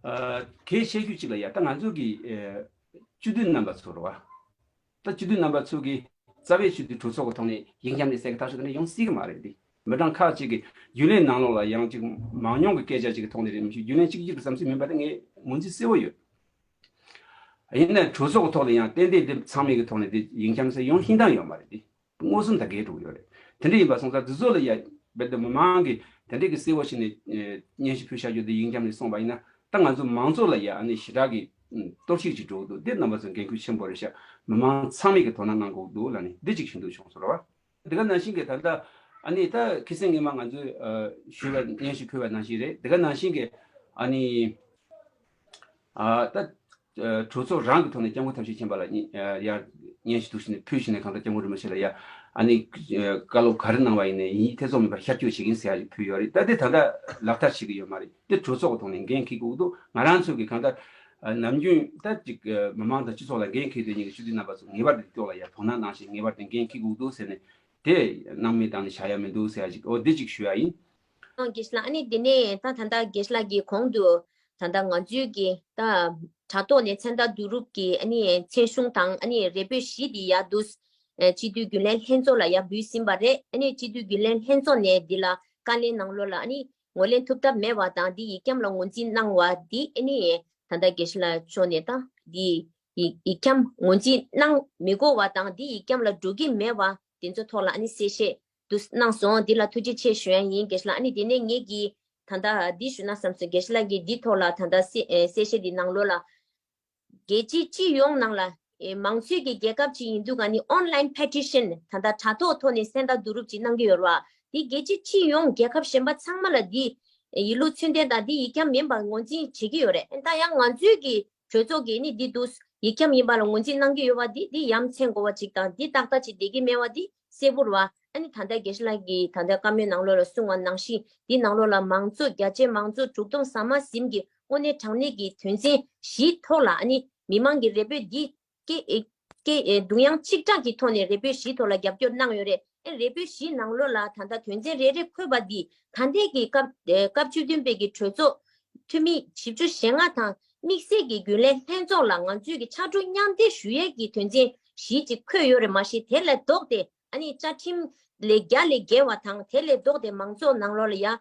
ཨ་གལ་ཆེ་ཤོས་གཅིག་ལ་ཡ་ད་ང་ཚོ་གི་ཨེ་སྤྱི་འཐུས་རྣམ་པ་ཚོ་རེད་བ། ད་སྤྱི་འཐུས་རྣམ་པ་ཚོ་གི་རྩ་བའི་སྤྱི་འཐུས་གྲོས་ཚོགས་ཀྱི་ཐོག་ནས་ཡིག་འཁྱམས་ནས་གསལ་གི་ཐག་ཆོད་དེ་འདྲ་ཡོང་སྲིད་གི་མ་རེད་དེ། མི་གྲངས་ཁག་ཅིག་གི་རྒྱུན་ལས་ནང་ལོགས་ལ་ཡང་ཅིག་མང་ཉུང་གི་སྐད་ཆ་ཅིག་གི་ཐོག་ནས་རེད་མི་ཤེས། རྒྱུན་ལས་གཅིག་གྱུར་གྱི་བསམ་ཚུལ་མིན་པ་དེ་ངས་ངོས་འཛིན་གསལ་བོ་ཡོད། ཡིན་ནའི་གྲོས་ཚོགས་ཀྱི་ཐོག་ནས་ཡང་ཏན་ཏན་དེ་ཚང་མའི་གི་ཐོག་ནས་དེ་ཡིག་འཁྱམས་གསལ་ཡོང་ཤིང་དང་ཡོད་མ་རེད་དེ། མངོན་སུམ་དང་འགལ་འགྲོ་གི་ཡོད་རེད། དེ་འདྲ་ཡིན་པ་སོང་ཙང་དེ་ཚོ་ལ་ཡ་རྦད་དེ་མི་མང་གིས་དེ་འདྲའི་གི་གསལ་བོ་བྱས་ནས་ཨེ་སྙན་ཞུ་ཕུལ་བཞག་རྒྱུ་དེ་ཡིག་འཁྱམས་ནས་སོང་བ་ཡིན་ན། ད་ང་ཚོ་མང་ཚོགས་ལ་ཡ་ཨ་ནི་ཞེ་དྲག་གི་ཨུམ་གཏོར་བཤིག་ཅིག་འགྲོ་གི་འདུག་དེ་རྣམ་པ་ཚོ་འགན་ཁུར་ཆེན་པོ་རེད་ཤག་མི་མང་ཚང་མས་གི་དོ་སྣང་གནང་དགོས་ཀྱི་འདུག་ལབ་ནས་འདི་ཅིག་ཞུ་འདོད་བྱུང་སོང་རེད་བ། དེ་ག་ནང་བཞིན་གི་ད་ལྟ་ཨ་ནི་ད་ཁ་སང་ཉི་མ་ང་ཚོས་ཨ་ཞུས་པ་སྙན་ཞུ་ཕུལ་བ་ནང་བཞིན་རེད། དེ་ག་ནང་བཞིན་གི་ཨ་ནི། ཨ་ད་ཨ་གྲོས་ཚོགས་རང་གི་ཐོག་ནས་སྐྱབས་མགོན་ཐབས་ཤེས་མཁྱེན་པ་ལ་ཡར་སྙན་ཞུ་འདུག་ཟེར་ནས་ཕུལ་ཞུས་ནས་གང་ལྟར་སྐྱབས་མགོན་རིན་པོ་ཆེ་ལ་ཡ་ཨ་ནི་ཨ་བཀའ་སློབ་ག་རེ་གནང་བ་ཡིན་ནའི་ཡིན་ཐེ་ཚོམ་མེད་པར་ཤར་བསྐྱོད་བྱེད་ཀྱི་ཡིན་ཟེར་ཡ་ཞིག་ཕུལ་ཡོད་རེད། ད་དེ་ད་ལྟ་ལག་བསྟར་བྱེད་ཀྱི་ཡོད་མ་རེད། དེ་གྲོས་ཚོགས་ཀྱི་ཐོག་ནས་འགན་འཁྱེར་དགོས་འདུག་ང་རང་ཚོ་གི་གང་ལྟར་ཨ་ནམ་རྒྱུན་ད་ཅིག་ཨ་མི་མང་དང་སྤྱི་ཚོགས་ལ་འགན་འཁྱེར་དེ་ཉིད་ཀྱི་སྤྱི་འཐུས་རྣམ་པ་ཚོ་ངེས་པར་དུ་དེ་ཐོག་ལ་ཡ་དོ་སྣང་གནང་ཞིང་ངེས་པར་དུ་འགན་འཁྱེར་དགོས་འདུག་ཟེར་ནས་དེ་སྣང་མེད་བཏང་ནས་བཞག་ཡ་མི་འདུག་ཟེར་ཡ་ཞིག་འོ་དེ་ཅིག་ཞུ་ཡ་ཡིན། ཨང་། དགེ་བཤེས་ལགས། ཨ་ནི་དེ་ནས་ད་ད་ལྟ་དགེ་བཤེས་ལགས་ཀྱིས་གོང་དུ་ད་ལྟ་ང་ཚོའི་གི་ད་དྲ་ཐོག་ནས་མཚན་རྟགས་བསྡུ་རུབ་ཀྱི་ཨ་ནི་མཚན་གཞུང་དང་ཨ་ནི་རེ་འབོད་བཞི་འདི་ཡར་འདུག་ཨ་སྤྱི་འཐུས་རྒྱུན་ལས་ལྷན་ཚོགས་ལ་ཡར་འབུལ་ཟིན་པ་རེད། ཨ་ནི་སྤྱི་འཐུས་རྒྱུན་ལས་ལྷན་ཚོགས་ནས་འདི་ལ་བཀའ་ལན་ནང་ལོགས་ལ་ཨ་ནི་ངོས་ལེན་ཐུབ་ཐབས་མེད་པ་དང་འདི་ཡིག་འཁྱམས་ལ་ངོས་འཛིན་གནང་བ་འདི་ཨ་ནི་ད་ལྟ་དགེ་བཤེས་ལགས་མཆོག་ནས་ད་འདི་ཡིག་ཡིག་འཁྱམས་ངོས་འཛིན་གནང་མི་དགོས་པ་དང་འདི་ཡིག་འཁྱམས་ལ་འགྲོ་གི་མེད་པ་དེ་ཚོ་ཐོག་ལ་ཨ་ནི་གསལ་བཤད་དུ་གནང་སོང་། འདི་ལ་ཐུགས་རྗེ་ཆེ་ཞུ་ཡ་ཡིན་དགེ་བཤེས་ལགས། ཨ་ནི་དེ་ནས་ངེད་ཀྱིས་ད་ལྟ་འདི་ཞུ་ན་བསམ་སོང་། དགེ་བཤེས་ལགས་ཀྱིས་འདི་ཐོག་ལ་ད་ལྟ་གསལ་ཨེ་གསལ་བཤད་འདི་ནང་ལོགས་ལ་རྒྱལ་སྤྱི་སྤྱི་ཡོངས་ནང་ལ་ཨེ་མང་གཙོའི་གི་རྒྱལ་ཁབ་ཅིག་ཡིན་དུས་ག་ནི་online petition ད་ལྟ་དྲ་ཐོག་ཐོག་ནས་མཚན་རྟགས་བསྡུ་རུབ་ཅིག་གནང་གི་ཡོད་རེད་བ། འདི་རྒྱལ་སྤྱི་སྤྱི་ཡོངས་རྒྱལ་ཁབ་གཞན་པ་ཚང་མ་ལ་འདི་ཡིན་ལུགས་ཚུལ་ལྡན་དང་འདི་ཡིག་འཁྱམས་མིན་པ་ངོས་འཛིན་བྱེད་ཀྱི་ཡོད་རེད། ད་ཡང་ང་ཚོའི་གི་གྲོས་ཚོགས་ཀྱིས་ནི་འདི་འདུག་ཡིག་འཁྱམས་ཡིན་པ་ལ་ངོས་འཛིན་གནང་གི་ཡོད་པ་འདི་འདི་ཡ་མཚན་དགོས་པ་ཅིག་དང་འདི་ཏག་ཏག་ཅིག་བསྡད་ཀྱི་མེད་པ་འདི་གསལ་པོ་རེད་བ། ཨ་ནི་ད་ལྟ་དགེ་བཤེས་ལགས་ཀྱིས་ད་ལྟ་བཀའ་མོལ་ནང་ལོགས་ལ་གསུངས་པ་ནང་བཞིན་འདི་ནང་ལོགས་ལ་མང་གཙོ་རྒྱ་ཆེའི་མང་གཙོ་དྲུག་སྟོང་ཟ་མ་ཟིན་གྱི་དངོས་གནས་དྲང་གནས་ཀྱི་དོན་ཚན་བཞིའི་ཐོག་ལ་ཨ་ནི་མི་མང་གི་རེ་འབོད་འདི་སྐད་སྐད་གདུང་དབྱངས་གཅིག་གྲགས་ཀྱི་ཐོག་ནས་རེ་འབོད་བཞིའི་ཐོག་ལ་རྒྱབ་སྐྱོར་གནང་ཡོད་རེད། ཨ་ནི་རེ་འབོད་བཞིའི་ནང་ལོགས་ལ་ད་ལྟ་དོན་ཚན་རེ་རེ་འཁོད་པ་འདི་ད་ལྟའི་གི་སྐབས་སྐབས་བཅུ་བདུན་པའི་གི་གྲོས་ཚོགས་འཐུས་མི་བཞི་བཅུ་ཞེ་ལྔ་དང་དམིགས་བསལ་གྱི་རྒྱུན་ལས་ལྷན་ཚོགས་ལ་ང་ཚོས་ཀྱི་ཕྱག་རོགས་མཉམ་འདེགས་ཞུ་ཡས་ཀྱི་དོན་ཚན་བཞི་ཅིག་འཁོད་ཡོད་རེད། མ་གཞི་དེ་ལས་ལྡོག་སྟེ་ཨ་ནི་བཅའ་ཁྲིམས་ལས་བརྒྱ་ལས་བརྒལ་བ་དང་དེ་ལས་ལྡོག་སྟེ་མང་ཚོགས་ནང་ལོགས་ལ་ཡ་ཨ་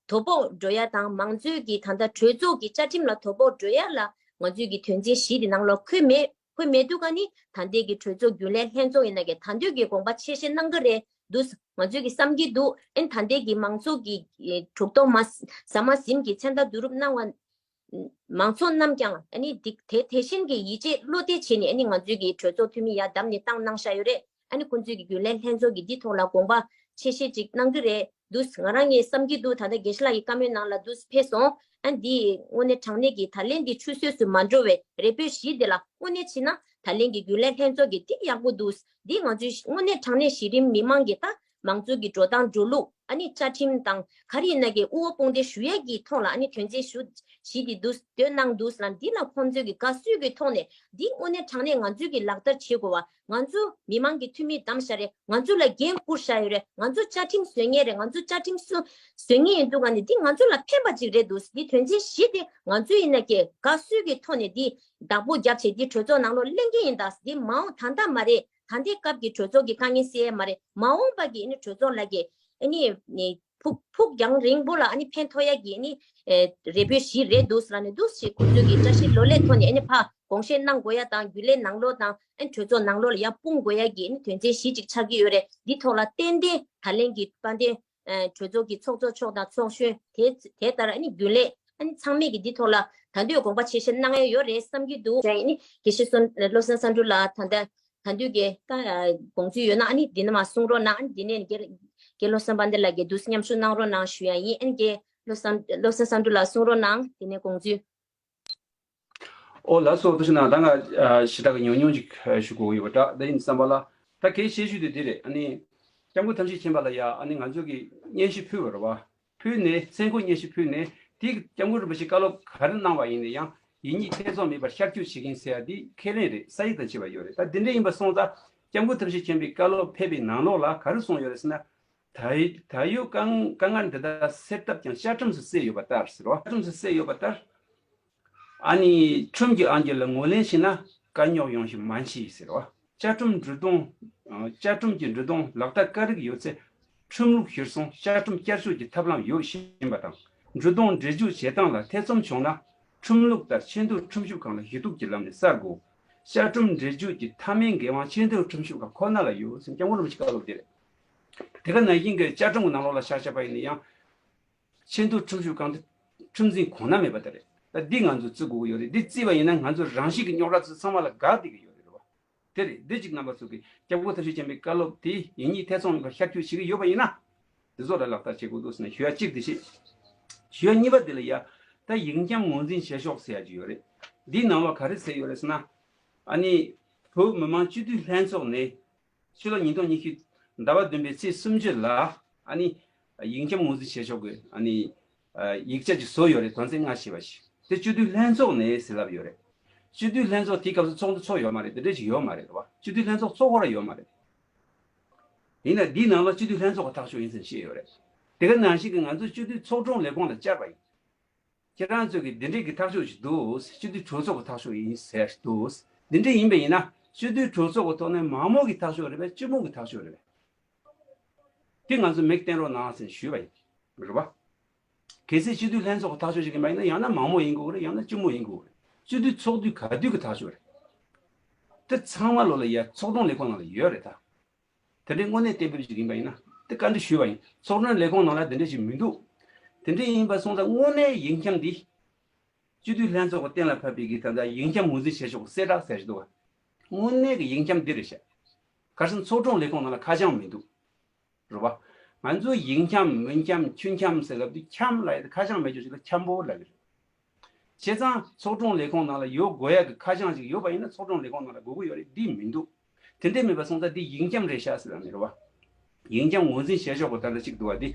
དོ་ཕོག་འགྲོ་ཡ་དང་མང་གཙོའི་གི་ད་ལྟ་གྲོས་ཚོགས་ཀྱི་བཅའ་ཁྲིམས་ལ་དོ་ཕོག་འགྲོ་ཡ་ལ་ང་ཚོས་ཀྱི་དོན་ཚན་བཞི་དེ་ནང་ལོགས་འཁོད་མེད། འཁོད་མེད་དུས་ཀ་ནི་ད་ལྟའི་གི་གྲོས་ཚོགས་རྒྱུན་ལས་ལྷན་ཚོགས་ཡིན་ན་གི་ད་འདོད་ཀྱི་དགོངས་པ་ཆེ་བཞེས་གནང་གི་རེད་འདུག་ང་ཚོས་ཀྱི་བསམ་གྱི་འདུག་ཨན་ད་ལྟའི་གི་མང་ཚོགས་ཀྱི་ཨེ་དྲུག་སྟོང་མ་ཟ་མ་ཟིན་གྱི་མཚན་རྟགས་བསྡུ་རུབ་གནང་བ་མང་ཚོགས་རྣམས་ཀྱང་ཨ་ནི་འདི་དེ་དེ་བཞིན་གྱི་ཡིད་ཆེས་བློ་གཏད་བྱས་ནས་ཨ་ནི་ང་ཚོའི་གི་གྲོས་ཚོགས་འཐུས་མི་ཡར་བདམས་ནས་བཏང་གནང་བཞག་ཡོད་རེད། ཨ་ནི་ཁོང་ཚོའི་གི་རྒྱུན་ལས་ལྷན་ཚོགས་ཀྱི་འདི་ཐོག་ལ་དགོངས་པ་ཆེ་བཞེས་ཅིག་གནང་གི་རེད་འདུག་ང་རང་ངས་བསམ་གྱི་འདུག་ད་ལྟ་དགེ་བཤེས་ལགས་ཀྱི་བཀའ་མོལ་ནང་ལ་འདུག་ཕེབས་སོང་། ཨ་འདི་དངོས་གནས་དྲང་གནས་ཀྱི་ད་ལན་འདི་ཆུད་ཟོས་སུ་མ་འགྲོ་བའི་རེ་འབོད་བཞི་འདི་ལ་དངོས་གནས་བྱས་ན་ད་ལན་གྱི་རྒྱུན་ལས་ལྷན་ཚོགས་ཀྱི་འདི་ཡག་པོ་འདུག་འདི་ང་ཚོའི་དངོས་གནས་དྲང་གནས་གཞི་རིམ་མི་མང་གི་ད་མང་གཙོ་གི་འགྲོ་སྟངས་འགྲོ་ལུགས་ཨ་ནི་བཅའ་ཁྲིམས་དང་ག་རེ་ཡིན་ན་གི་དབུ་བ་དཔུང་སྡེ་ཞུ་ཡས་ཀྱི་ཐོག་ལ་ཨ་ནི་དོན་ཚན་ཞུ་བཞི་འདི་འདུག་འདོན་གནང་འདུག་ལ་འདི་ལ་ཁོང་ཚོས་ཀྱི་དགའ་བསུ་གི་ཐོག་ནས་འདི་དངོས་གནས་དྲང་གནས་ང་ཚོས་ཀྱི་ལག་བསྟར་བྱེད་དགོས་པ། ང་ཚོ་མི་མང་གི་འཐུས་མི་བདམས་བཞག་རེད། ང་ཚོ་ལ་འགན་བསྐུར་བཞག་ཡོད་རེད། ང་ཚོ་བཅའ་ཁྲིམས་བཟོ་མཁན་རེད། ང་ཚོ་བཅའ་ཁྲིམས་སུ་བཟོ་མཁན་ཡིན་དུས་ག་ནས་འདི་ང་ཚོ་ལ་ཕན་པ་ཅིག་རེད་འདུག་འདི་དོན་ཚན་བཞི་དེ་ང་ཚོ་ཡིན་ན་ཀྱེ་དགའ་བསུ་གི་ཐོག་ནས་འདི་བདག་པོ་བརྒྱབ་བྱས་འདི་གྲོས་ཚོགས་ནང་ལོགས་གླེང་གི་ཡིན་ད། འདི་མ་འོངས་ད་ལྟ་མ་རེད། ད་ལྟའི་སྐབས་ཀྱི་གྲོས་ཚོགས་ཀྱི་དཀའ་ངལ་སེལ་ཡས་མ་རེད། མ་འོངས་པ་གི་ཨ་ནི་གྲོས་ཚོགས་ལ་ཀྱེ་ཨ་ནི་ཕུགས་ཕུགས་རྒྱང་རིང་པོ་ལ་ཨ་ནི་ཕན་ཐོགས་ཡ་གི་ཨ་ནི་ཨེ་རེ་འབོད་བཞི་རེད་འདུག་ལ་ནི་འདུག་ཞེས་ཁོང་ཚོས་ཀྱི་བཀྲ་ཤིས་བློ་ལས་ཐོག་ནས་ཨ་ནི་ཕ་དགོངས་བཞེས་གནང་དགོས་ཡ་དང་རྒྱུན་ལས་ནང་ལོགས་དང་ཨ་ནི་གྲོས་ཚོགས་ནང་ལོགས་ལ་ཡ་སྤུངས་དགོས་ཡ་གི་ཨ་ནི་དོན་ཚན་བཞི་ཅིག་ཆགས་ཀྱི་ཡོད་རེད། འདི་ཐོག་ལ་ཏན་ཏན་ད་ལན་གྱི་དཔལ་ལྡན་ཨ་གྲོས་ཚོགས་ཀྱི་ཚོགས་གཙོ་མཆོག་དང་ཚོགས་གཞོན་དེ་དེ་ལྟར་ཨ་ནི་རྒྱུན་ལས་ཨ་ནི་ཚང་མས་ཀྱི་འདི་ཐོག་ལ་ད་འདོད་དགོངས་པ་ཆེ་བཞེས་གནང་ཡ་ཡོད་རེད་བསམ་གྱི་འདུག་ཨ་ནི་དགེ་བཤེས་བསོད་བློ་བཟང་བསམ་འགྲུབ་ལགས་ད་ལྟ་ ད་དུང་གི་ད་དགོངས་ཚུལ་ཡོད་ན་ཨ་ནི་འདི་ནས་མར་གསུང་རོགས་གནང་། ཨ་ནི་འདི་ནས་རྒན་རྒན་བློ་བཟང་དཔལ་ལྡན་ལགས་ཀྱིས་འདུག་སེ་མཉམ་ཞུགས་གནང་རོགས་གནང་ཞུ་ཡ་ཡིན། ཨ་ནི་རྒན་བློ་བཟང་བློ་བཟང་བསམ་འགྲུབ་ལགས་གསུང་རོགས་གནང་། འདི་ནས་དགོངས་ཚུལ། ཨོ་ལགས་སོ། ཐུགས་རྗེ་གནང་། ད་ང་ཞེ་དྲག་གི་ཉུང་ཉུང་ཅིག་ཞུ་དགོས་ཡོད་པ་འདྲ། ད་ཡིན་བསམ་པ་ལ་ད་གལ་ཆེ་ཤོས་དེ་འདི་རེད། ཨ་ནི་སྐྱབས་མགོན་ཐམས་ཅད་མཁྱེན་པ་ལ་ཡ་ཨ་ནི་ང་ཚོ་གི་སྙན་ཞུ་ཕུལ་བ་རེད་བ། ཕུལ་ནས་མཚན་བཀོད་སྙན་ཞུ་ཕུལ་ནས་དེ་སྐྱབས་མགོན་རིན་པོ་ཆེ་བཀའ་སློབ་ག་རེ་གནང་བ་ཡིན་ན་ཡང་ཡིག་རྙིང་ཐེ་ཚོམ་མེད་པར་ཤར་བསྐྱོད་བྱེད་མཁན་ཟེར་ཡ་འདི་ཁས་ལེན་རེད། ས་ཡིག་དང་བཅས་པ་ཡོད་རེད། ད་འདི་འདྲ་ཡིན་པ་སོང་ཙང་སྐྱབས་མགོན་ཐམས་ཅད་མཁྱེན་པའི་བཀའ་སློབ་ཕེབས་པའི་ནང་ལོགས་ལ་ག་རེ་གསུངས་ཡོད་རེད་ཟེར་ན། ད་ད་ཡོད་དཀའ་དཀའ་ངལ་འདི་དག་སེལ་ཐབས་ཀྱང་བཅའ་ཁྲིམས་སུ་གསལ་ཡོད་པ་ལྟར་ཟེར་བ། བཅའ་ཁྲིམས་སུ་གསལ་ཡོད་པ་ལྟར། ཨ་ནི་ཁྲིམས་ཀྱི་དབང་སྒྱུར་ལ་ངོས་ལེན་བྱས་ན་དཀའ་རྙོག་ཡོང་བཞིན་མ་མཆིས་ཟེར་བ། བཅའ་ཁྲིམས་འབྲུ་གདུང་། བཅའ་ཁྲིམས་ཀྱི་འབྲུ་གདུང་ལག་བསྟར་དཀའ་རིགས་ཡོད་ཚེ་ཁྲིམས་ལུགས་གཞིར་བཟུང་བཅའ་ཁྲིམས་བསྐྱར་བཅོས་ཀྱི་ཐབས་ལམ་ཡོད་བཞིན་པ་དང་། འབྲུ་གདུང་འགྲེལ་བརྗོད་བྱེད་སྟངས་ལ་ཐེ་ཚོམ་བྱུང་ན་ཁྲིམས་ལུགས་ལྟར་ཆེས་མཐོའི་ཁྲིམས་ཞིབ་ཁང་ལ་ཞུ་གཏུག་གྱི་ལམ་ནས་གསར་དགོས། བཅའ་ཁྲིམས་འགྲེལ་བརྗོད་ཀྱི་མཐའ་མའི་འགན་དབང་ཆེས་མཐོའི་ཁྲིམས་ཞིབ་ཁང་ཁོ་ན་ལ་ཡོད་ཟེར་སྐྱབས་མགོན་རིན་པོ་ཆེ་བཀའ་སློབ་དེ་རེད། དེ་ག་ནང་བཞིན་གྱི་བཅའ་ཁྲིམས་ཀྱི་ནང་ལོགས་ལ་ཆ་བཞག་པ་ཡིན་ན་ཡང་། ཆེས་མཐོའི་ཁྲིམས་ཞིབ་ཁང་དེ་ཁྲིམས་འཛིན་གོང་ན་མེད་པ་དེ་རེད། ད་འདི་ང་ཚོས་བརྩི་དགོས་ཀྱི་ཡོད་རེད། འདི་བརྩིས་པ་ཡིན་ན་ང་ཚོ་རང་བཞིན་གྱི་རྙོག་དྲ་ཚོ་ཚང་མ་ལ་འགག་བསྡད་ཀྱི་ཡོད་རེད་བ། དེ་རེད། འདི་གཅིག་རྣམ་པ་ཚོ་གིས་སྐྱབས་མགོན་ཐམས་ཅད་མཁྱེན་པའི་བཀའ་སློབ་དེ་ཡིག་རྙིང་ཐེ་ཚོམ་མེད་པར་ཤར་བསྐྱོད་བྱེད་ཀྱི་ཡོད་པ་ཡིན་ན། འདི་ཚོ་ལ་ལག་བསྟར་བྱེད་དགོས་འདུག་ཟེར་ནས་ཞུ་ཡ་གཅིག་དེ་བྱེད། ཞུ་ཡ་གཉིས་པ་དེ་ལ་ཡ། ད་ཡིག་འཁྱམ་ངོས་འཛིན་བྱེད་ཕྱོགས་ཟེར་ཡ་གཅིག་ཡོད་རེད། འདིའི་ནང་ལོགས་ག་རེ་ཟེར་ཡོད་རེད་ཟེར་ན། ཨ་ནི། བོད་མི་མང་སྤྱི་འཐུས་ལྷན་ཚོགས་ནས། ཕྱི་ལོ་ཉིས་སྟོང་ཉི་ཤུ་ཟླ་བ་བདུན་པའི་ཚེས་སུམ་ཅུ་ལ་ཨ་ནི་ཡིག་འཁྱམ་ངོས་འཛིན་བྱེད་ཕྱོགས་ཀྱི་ཨ་ནི་ཡིག་ཆ་ཅིག་བཟོས་ཡོད་རེད། དོན་ཚན་ལྔ་ཞེས་པ་ཞིག། དེ་སྤྱི་འཐུས་ལྷན་ཚོགས་ནས་ཟེར་ལབ་ཡོད་རེད། སྤྱི་འཐུས་ལྷན་ཚོགས་དེའི་སྐབས་སུ་ཚོགས་འདུ་ཚོགས་ཡོད་མ་རེད། དེ་འདྲ་ཞིག་ཡོད་མ་རེད་བ། སྤྱི་འཐུས་ལྷན་ཚོགས་ཚོགས་ཁོ་ར་ཡོད་མ་རེད། ཡིན་ན་འདིའི་ནང་ལ་སྤྱི་འཐུས་ལྷན་ཚོགས་ཀྱི་ཐག་གཅོད་ཡིན་ཟེར་བཤད་ཡོད་རེད། དེ་ག་ནང་བཞིན་གྱི་ང་ཚོ་སྤྱི་འཐུས་ཚོགས་དྲུང་ལས་ཁུངས་ལ་བཅར་བ་ཡིན། ཁྱེད་རང་ཚོས་ཀྱི་འདི་འདྲས་ཀྱི་ཐག་གཅོད་ཅིག་འདུག་སྤྱི་འཐུས་གྲོས་ཚོགས་ཀྱི་ཐག་གཅོད་ཡིན་ཟེར་འདུག་འདི་འདྲས་ཡིན་པ་ཡིན་ན་སྤྱི་འཐུས་གྲོས་ཚོགས་ཀྱི་ཐོག་ནས་མང་མོས་ཀྱི་ཐག་གཅོད་རེད་པས་སྤྱི་མོས་ཀྱི་ཐག་གཅོད་རེད་པས། དེ་ང་ཚོ་མིག་བསྟན་རོགས་གནང་ཟེར་ཞུས་པ་ཡིན། རེད་པ། གལ་སྲིད་སྤྱི་འཐུས་ལྷན་ཚོགས་ཀྱི་ཐག་གཅོད་ཅིག་ཡིན་པ་ཡིན་ན་ཡང་ན་མང་མོས་ཡིན་དགོས་རེད། ཡང་ན་སྤྱི་མོས་ཡིན་དགོས་རེད། སྤྱི་འཐུས་ཚོགས་དུས་ག་དུས་ཀྱི་ཐག་གཅོད་རེད། དེ་ཚང་མ་ལོ་ལ་ཡ་ཚོགས་དྲུང་ལས་ཁུངས་ནང་ལ་ཡོད་རེད་ད། དེ་འདྲའི་དངོས་གནས་གཏན་འབེབས་ཅིག་ཡིན་པ་ཡིན་ན་དེ་བཀའ་འདྲི་ཞུས་པ་ཡིན། ཚོགས་དྲུང་ལས་ཁུངས་ནང་ལ་དེ་འདྲ་ཞིག་མི་འདུག་དེ་འདྲ་ཡིན་པ་སོང་ཙང་དངོས་གནས་ཡིག་འཁྱམ་འདི། སྤྱི་འཐུས་ལྷན་ཚོགས་ཀྱི་གཏན་ལ་ཕབ་པའི་གི་ད་ལྟ་ཡིག་འཁྱམ་ངོས་འཛིན་བྱེད་ཕྱོགས་གསལ་བསྒྲགས་ཟེར་གྱི་འདུག་བ། དངོས་གནས་ཀྱི་ཡིག་འཁྱམ་འདི་རེད་ཤག་གར་སོང་ཚོགས་དྲུང་ལས་ཁུངས་ནང་ལ་ཁ་བྱང་མི་འདུག་རེད་བ། ང་ཚོ་ཡིག་འཁྱམ་མི་འཁྱམ་ཆུ་འཁྱམ་ཟེར་སྐབས་དུས་འཁྱམ་ལབ་ཡ་དེ་ཁ་བྱང་མེད་ཆོག་ཅིག་ལ་འཁྱམ་པོ་ལབ་ཀྱི་རེད། བྱས་ཙང་ཚོགས་དྲུང་ལས་ཁུངས་ནང་ལ་ཡོད་དགོས་ཡ་གི་ཁ་བྱང་ཅིག་ཡོད་པ་ཡིན་ན་ཚོགས་དྲུང་ལས་ཁུངས་ནང་ལ་དགོས་ཀྱི་ཡོད་རེད། འདི་མི་འདུག་དེ་འདྲས་མེད་པ་སོང་ཙང་འདི་ཡིག་འཁྱམ་རེད་ཤག་ཟེར་ལབ་ནི་རེད་བ། ཡིག་འཁྱམ་ངོས་འཛིན་བྱེད་ཕྱོགས་ཀྱི་ད་ལྟ་གཅིག་འདུག་བ། འདི་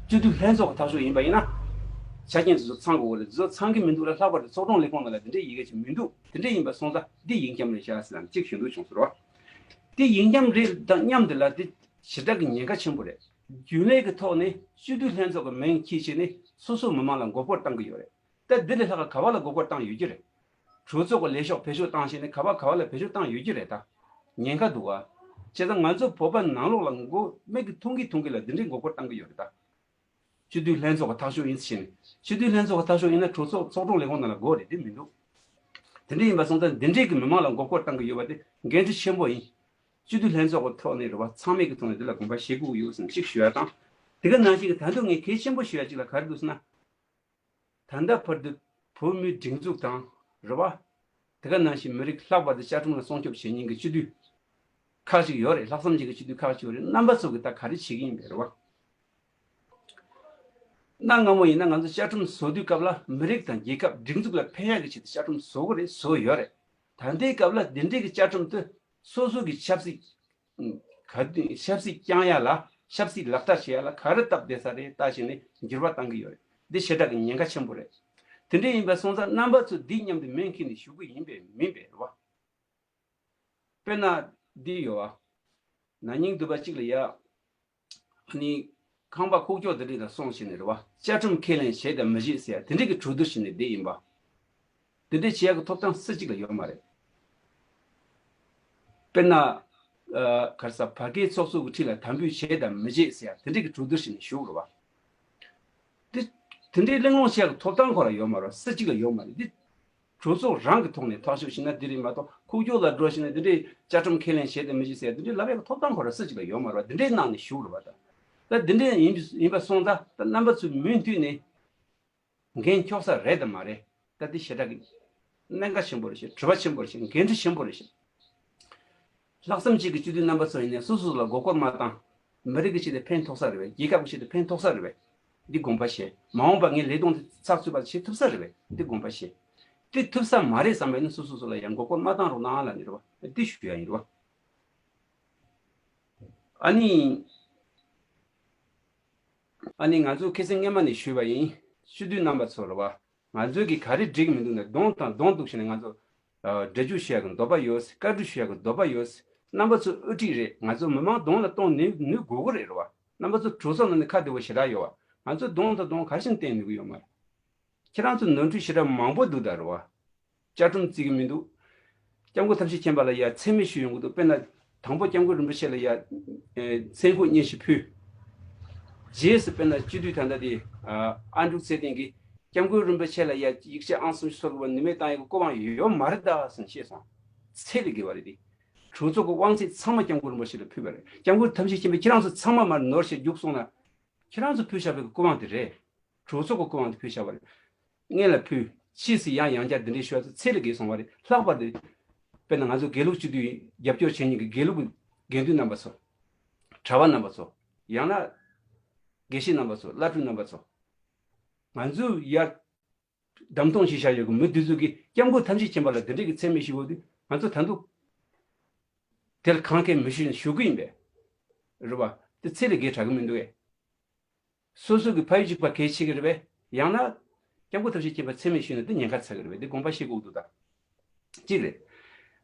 སྤྱི་འཐུས་ལྷན་ཚོགས་ཀྱི་ཐག་གཅོད་ཡིན་པ་ཡིན་ན། ཆ་རྐྱེན་དེ་ཚོ་ཚང་དགོས་རེད། དེ་ཚོ་ཚང་གི་མི་འདུག་ལ་ལྷག་པར་དུ་ཚོགས་དྲུང་ལས་ཁུངས་ནང་ལ་འདི་འདྲའི་ཡི་གེ་ཅིག་མི་འདུག་དེ་འདྲས་ཡིན་པ་སོང་ཙང་འདི་ཡིག་འཁྱམ་རེད་ཤག་ཟེར་ལབ་ནི་གཅིག་ཞུ་འདོད་བྱུང་ཟེར་བ། འདི་ཡིག་འཁྱམ་རེད་དང་མཉམ་དུ་ལ་འདི་ཞེ་དྲག་གི་ཉེན་ཁ་ཆེན་པོ་རེད། རྒྱུན་ལས་ཀྱི་ཐོག་ནས་སྤྱི་འཐུས་ལྷན་ཚོགས་ཀྱི་མིང་འཁྱེར་བྱས་ནས་སོ་སོའི་མི་མང་ལ་མགོ་སྐོར་བཏང་གི་ཡོད་རེད། ད་འདི་ལས་ལྷག་ག་བ་ལ་མགོ་སྐོར་བཏང་ཡོད་ཀྱི་རེད། གྲོས་ཚོགས་ཀྱི་ལས་ཤོག་བེད་སྤྱོད་བཏང་བྱས་ནས་ག་བ་ག་བ་ལ་བེད་སྤྱོད་བཏང་ཡོད་ཀྱི་རེད་ད། ཉེན་ཁ་འདུག་ག་བྱས་ཙང་ང་ཚོ་བོད་པ་ནང་ལོགས་ལ་མགོ་མིག་གིས་མཐོང་གི་མཐོང་གི་ལ་འདི་འདྲའི་མགོ་སྐོར་བཏང་གི་ཡོད་རེད་ད། སྤྱི་འཐུས་ལྷན་ཚོགས་ཀྱི་ཐག་གཅོད་ཡིན་ཟེར་ནས། སྤྱི་འཐུས་ལྷན་ཚོགས་ཀྱི་ཐག་གཅོད་ཡིན་ན་གྲོས་ཚོགས་ཚོགས་དྲུང་ལས་ཁུངས་ནང་ལ་དགོས་རེད། དེ་མི་འདུག་དེ་འདྲ་ཡིན་པ་སོང་ཙང་འདི་འདྲས་ཀྱི་མི་མང་ལ་མགོ་སྐོར་བཏང་གི་ཡོད་པ་དེ་འགན་འཁྲི་ཆེན་པོ་ཡིན། སྤྱི་འཐུས་ལྷན་ཚོགས་ཀྱི་ཐོག་ནས་རེད་བ། ཚང་མས་ཀྱི་ཐོག་ནས་འདི་ལ་དགོངས་པ་བཞེས་དགོས་ཀྱི་ཡོད་ཟེར་ནས་གཅིག་ཞུ་ཡ་དང་། དེ་ག་ནང་བཞིན་གྱི་ད་དུང་ངས་གལ་ཆེན་པོ་ཞུ་ཡ་གཅིག་ལ་ག་རེ་འདུག་ཟེར་ན། ད་ལྟ་བར་དུ་བོད་མིའི་སྒྲིག་འཛུགས་དང་རེད་བ། དེ་ག་ནང་བཞིན་མི་རིགས་ལྷག་པར་དུ་བཅའ་ཁྲིམས་ལ་སྲུང་སྐྱོབ་བྱེད་མཁན་གྱི་སྤྱི་འཐུས་ཁག་ཅིག་ཡོད་རེད། ལྷག་བསམ་ཅན་གྱི་སྤྱི་འཐུས་ཁག་ཅིག་ཡོད་རེད། རྣམ་པ་ཚོ་གིས་ད་ག་རེ་བྱེད་ཀྱི་ཡིན་པས་རེད་བ། གནའ་སྔ་མོ་ཡིན་ན་ང་ཚོ་བཅའ་ཁྲིམས་བཟོ་དུས་སྐབས་ལ་མི་རིགས་དང་རྒྱལ་ཁབ་སྒྲིག་འཛུགས་ལ་ཕན་ཡག་གི་ཆེད་དུ་བཅའ་ཁྲིམས་བཟོ་གི་རེད། བཟོ་ཡོད་རེད། ད་ལྟའི་སྐབས་ལ་འདི་འདྲའི་གི་བཅའ་ཁྲིམས་དེ་སོ་སོ་གི་ཆབ་སྲིད་ག་དུས་ཆབ་སྲིད་བསྐྱང་ཡ་ལ་ཆབ་སྲིད་ལག་བསྟར་བྱེད་ཡ་ལ་ག་རེ་སྟབས་བདེ་ས་རེད་ལྟ་བྱས་ནས་འགྱུར་བ་གཏང་གི་ཡོད་རེད། འདི་ཞེ་དྲག་གི་ཉེན་ཁ་ཆེན་པོ་རེད། དེ་འདྲ་ཡིན་པ་སོང་ཙང་རྣམ་པ་ཚོ་འདི་མཉམ་དུ་མིང་འཁྱེར་ནས་ཞུ་གི་ཡིན་པས་མིན་པས་རེད་བ། དཔེར་ན་འདི་ཡོད་བ། ན་ནིང་འདུག་པ་གཅིག་ལ་ཡ། ཨ་ནི། ཁང་པ་ཁུག་ཀྱོག་དེ་འདྲ་ལ་སོང་བྱས་ནས་རེད་བ། བཅའ་ཁྲིམས་ཁས་ལེན་བྱེད་དམ་མི་བྱེད་ཟེར་ཡ་དེ་འདྲ་གི་གྲོས་བསྡུར་བྱས་ནས་བསྡད་ཡིན་པ། དེ་འདྲ་བྱེད་ཡག་གི་ཐོབ་ཐང་སུ་གཅིག་ལ་ཡོད་མ་རེད། དཔེར་ན། ཨ། ག་རེ་ཟ། བར་བརྒལ་ཚོགས་གཙོ་གི་འཁྲིས་ལ་དམ་འབུལ་བྱེད་དམ་མི་བྱེད་ཟེར་ཡ་དེ་འདྲ་གི་གྲོས་བསྡུར་བྱས་ནས་བཞུགས་རེད་བ། དེ། དེ་འདྲའི་གླེང་སློང་བྱེད་ཡག་གི་ཐོབ་ཐང་ཁོ་རང་ཡོད་མ་རེད། སུ་གཅིག་ལ་ཡོད་མ་རེད། འདི། གྲོས་ཚོགས་རང་གི་ཐོག་ནས་ཐག་གཅོད་བྱས་ན་འདི་རེད་མ་གཏོགས་ཁུག་ཀྱོག་ལ་འགྲོ་བྱས་ནས་འདི་འདྲའི་བཅའ་ཁྲིམས་ཁས་ལེན་བྱེད་དམ་མི་བྱེད་ཟེར་ཡ་འདི་འདྲའི་ལབ་ཡག་གི་ཐོབ་ཐང་ཁོ་རང་སུ་གཅིག་ལ་ཡོད་མ་རེད་བ། འདི་འདྲའི་ནང་ནས་བཞུགས་རེད་བ་ད། ད་འདི་འདྲའི་ཡིན་ཡིན་པ་སོང་ཙང་ད་རྣམ་པ་ཚོས་མུ་མཐུད་ནས། འགན་འཁྱོག་ས་རེད་དམ་མ་རེད། ད་འདི་ཞེ་དྲག་གི་གནད་འགག་ཆེན་པོ་རེད་ཤག་གྲུབ་པ་ཆེན་པོ་རེད་ཤག་འགན་འཁྲི་ཆེན་པོ་རེད་ཤག་ལྷག་བསམ་ཅན་གྱི་སྤྱི་འཐུས་རྣམ་པ་ཚོ་ཡིན་ནའི་སོ་སོ་ལ་མགོ་སྐོར་མ་བཏང་། མི་རིགས་ཀྱི་ཆེད་དུ་ཕན་ཐོགས་ས་རེད་པས། རྒྱལ་ཁབ་ཀྱི་ཆེད་དུ་ཕན་ཐོགས་ས་རེད་པས། འདི་དགོངས་པ་བཞེས། མ་འོངས་པ་ངས་ལས་དོན་དེ་ཚགས་ཚུད་པ་བྱེད་ཐུབ་ས་རེད་པས། འདི་དགོངས་པ་བཞེས། དེ་ཐུབ་ས་མ་རེད་བསམ་པ་ཡིན་ན་སོ་སོ་སོ་ལ་ཡང་མགོ་སྐོར་མ་བཏང་རོགས་གནང་ལབ་ནི་རེད་པ། འདི་ཞུ་ཡ་ཡིན་རེད་པ། ཨ་ནི། ཨ་ནི་ང་ཚོ་ཁ་སང་སྔོན་མ་ནས་ཞུས་པ་ཡིན། སྤྱི་འཐུས་རྣམ་པ་ཚོ་རེད་པ། ང་ཚོའི་གི་ག་རེ་འགྲིག་མི་འདུག་ན་གདོང་དང་གདོང་གཏུག་བྱས་ནས་ང་ཚོ། ཨ། འགྲེལ་བརྗོད་ཞུ་ཡག་གི་འདོད་པ་ཡོད། བཀའ་འདྲི་ཞུ་ཡག་གི་འདོད་པ་ཡོད། རྣམ་པ་ཚོ་དབུ་ཁྲིད་རེད། ང་ཚོ་མི་མང་གདོང་ལ་གཏོང་ནུས་ནུས་དགོས་ཀྱི་རེད་རེད་པ། རྣམ་པ་ཚོ་གྲོས་ཚོགས་ནང་ནས་ཁ་བདེ་པོ་ཞེ་དྲག་ཡོད་པ། ང་ཚོ་གདོང་དང་གདོང་ག་རེ་བྱས་ནས་བསྟན་ནུས་ཀྱི་ཡོད་མ་རེད། ཁྱེད་རང་ཚོ་ནོར་འཁྲུལ་ཞེ་དྲག་མང་པོ་འདུག་ད་རེད་པ། བཅའ་ཁྲིམས་བརྩི་གི་མི་འདུག་སྐྱབས་མགོན་ཐམས་ཅད་མཁྱེན་པ་ལ་ཡ་མཚན་སྨད་ཞུ་ཡོང་གི་འདུག་དཔེར་ན། དང་པོ་སྐྱབས་མགོན་རིན་པོ་ཆེ་ལ་ཡ། ཨེ། མཚན་སྐུ་སྙན་ཞུ་ཕུལ། རྗེས་སུ་དཔེར་ན་སྤྱི་འཐུས་ད་ལྟ་དེ། ཨ། ཨ་འབྲུག་ཚེ་བརྟན་གྱིས་སྐྱབས་མགོན་རིན་པོ་ཆེ་ལ་ཡ་ཡིག་ཆ་ཨང་གསུམ་བཅུ་སོ་དགུ་པ་ནུས་མེད་བཏང་ཡག་གི་སྐུ་དབང་ཡོད་མ་རེད་ད་ཟེར་ནས་བཤད་སོང་། ཚད་ལས་བརྒལ་བ་རེད་དེ། གྲོས་ཚོགས་ཀྱི་དབང་ཚད་ཚང་མ་སྐྱབས་མགོན་རིན་པོ་ཆེ་ལ་ཕུལ་བ་རེད། སྐྱབས་མགོན་ཐམས་ཅད་མཁྱེན་པས་ཁྱེད་རང་ཚོ་ཚང་མ་མར་ནོར་ཞེས་རྒྱུགས་སོང་ན། ཁྱེད་རང་ཚོ་ཕུལ་བཞག་པའི་སྐུ་དབང་དེ་རེད། གྲོས་ཚོགས་ཀྱི་སྐུ་དབང་དེ་ཕུལ་བཞག་པ་རེད། སྔོན་ལ་ཕུལ། ཕྱིས་སུ་ཡང་ཡང་བསྐྱར་འདི་འདྲའི་ཞུ་བ་ཚོ་ཚད་ལས་བརྒལ་སོང་བ་རེད། ལྷག་པར་དུ། དཔེར་ན་ང་ཚོ་དགེ་ལུགས་སྤྱི་འཐུས་རྒྱབ་སྐྱོར་བྱེད་མཁན་གྱི་དགེ་ལུགས་ཀྱི་དགེ་འདུན་རྣམ་པ་ཚོ། གྲྭ་པ་རྣམ་པ་ཚོ། ཡང་ན། དགེ་བཤེས་རྣམ་པ་ཚོ། བླ་སྤྲུལ་རྣམ་པ་ཚོ། ང་ཚོས་ཡར་བདམས་ཐོན་བྱས་བཞག་ཡོད་ཀྱི་མི་དེ་ཚོ་གིས་སྐྱབས་མགོན་ཐམས་ཅད་མཁྱེན་པ་ལ་འདི་འདྲའི་གི་མཚན་སྨད་ཞུ་བ་དེ་ང་ཚོ་ད་དུང་དེར་གང་གས་མི་ཞུ་ཞུ་གི་ཡིན་པས། རེད་པ། དེ་ཚད་ལས་བརྒལ་དྲག་གི་མི་འདུག་གས། སོ་སོ་གི་ཕ་ཡུལ་གཅིག་པ་གལ་ཆེ་གི་རེད་པས། ཡང་ན། སྐྱབས་མགོན་ཐམས་ཅད་མཁྱེན་པ་མཚན་སྨད་ཞུས་ན་དེ་ཉེན་ཁ་ཚ་གི་རེད་པས། དེ་དགོངས་པ་བཞེས་དགོས་འདུག་ད། གཅིག་རེད།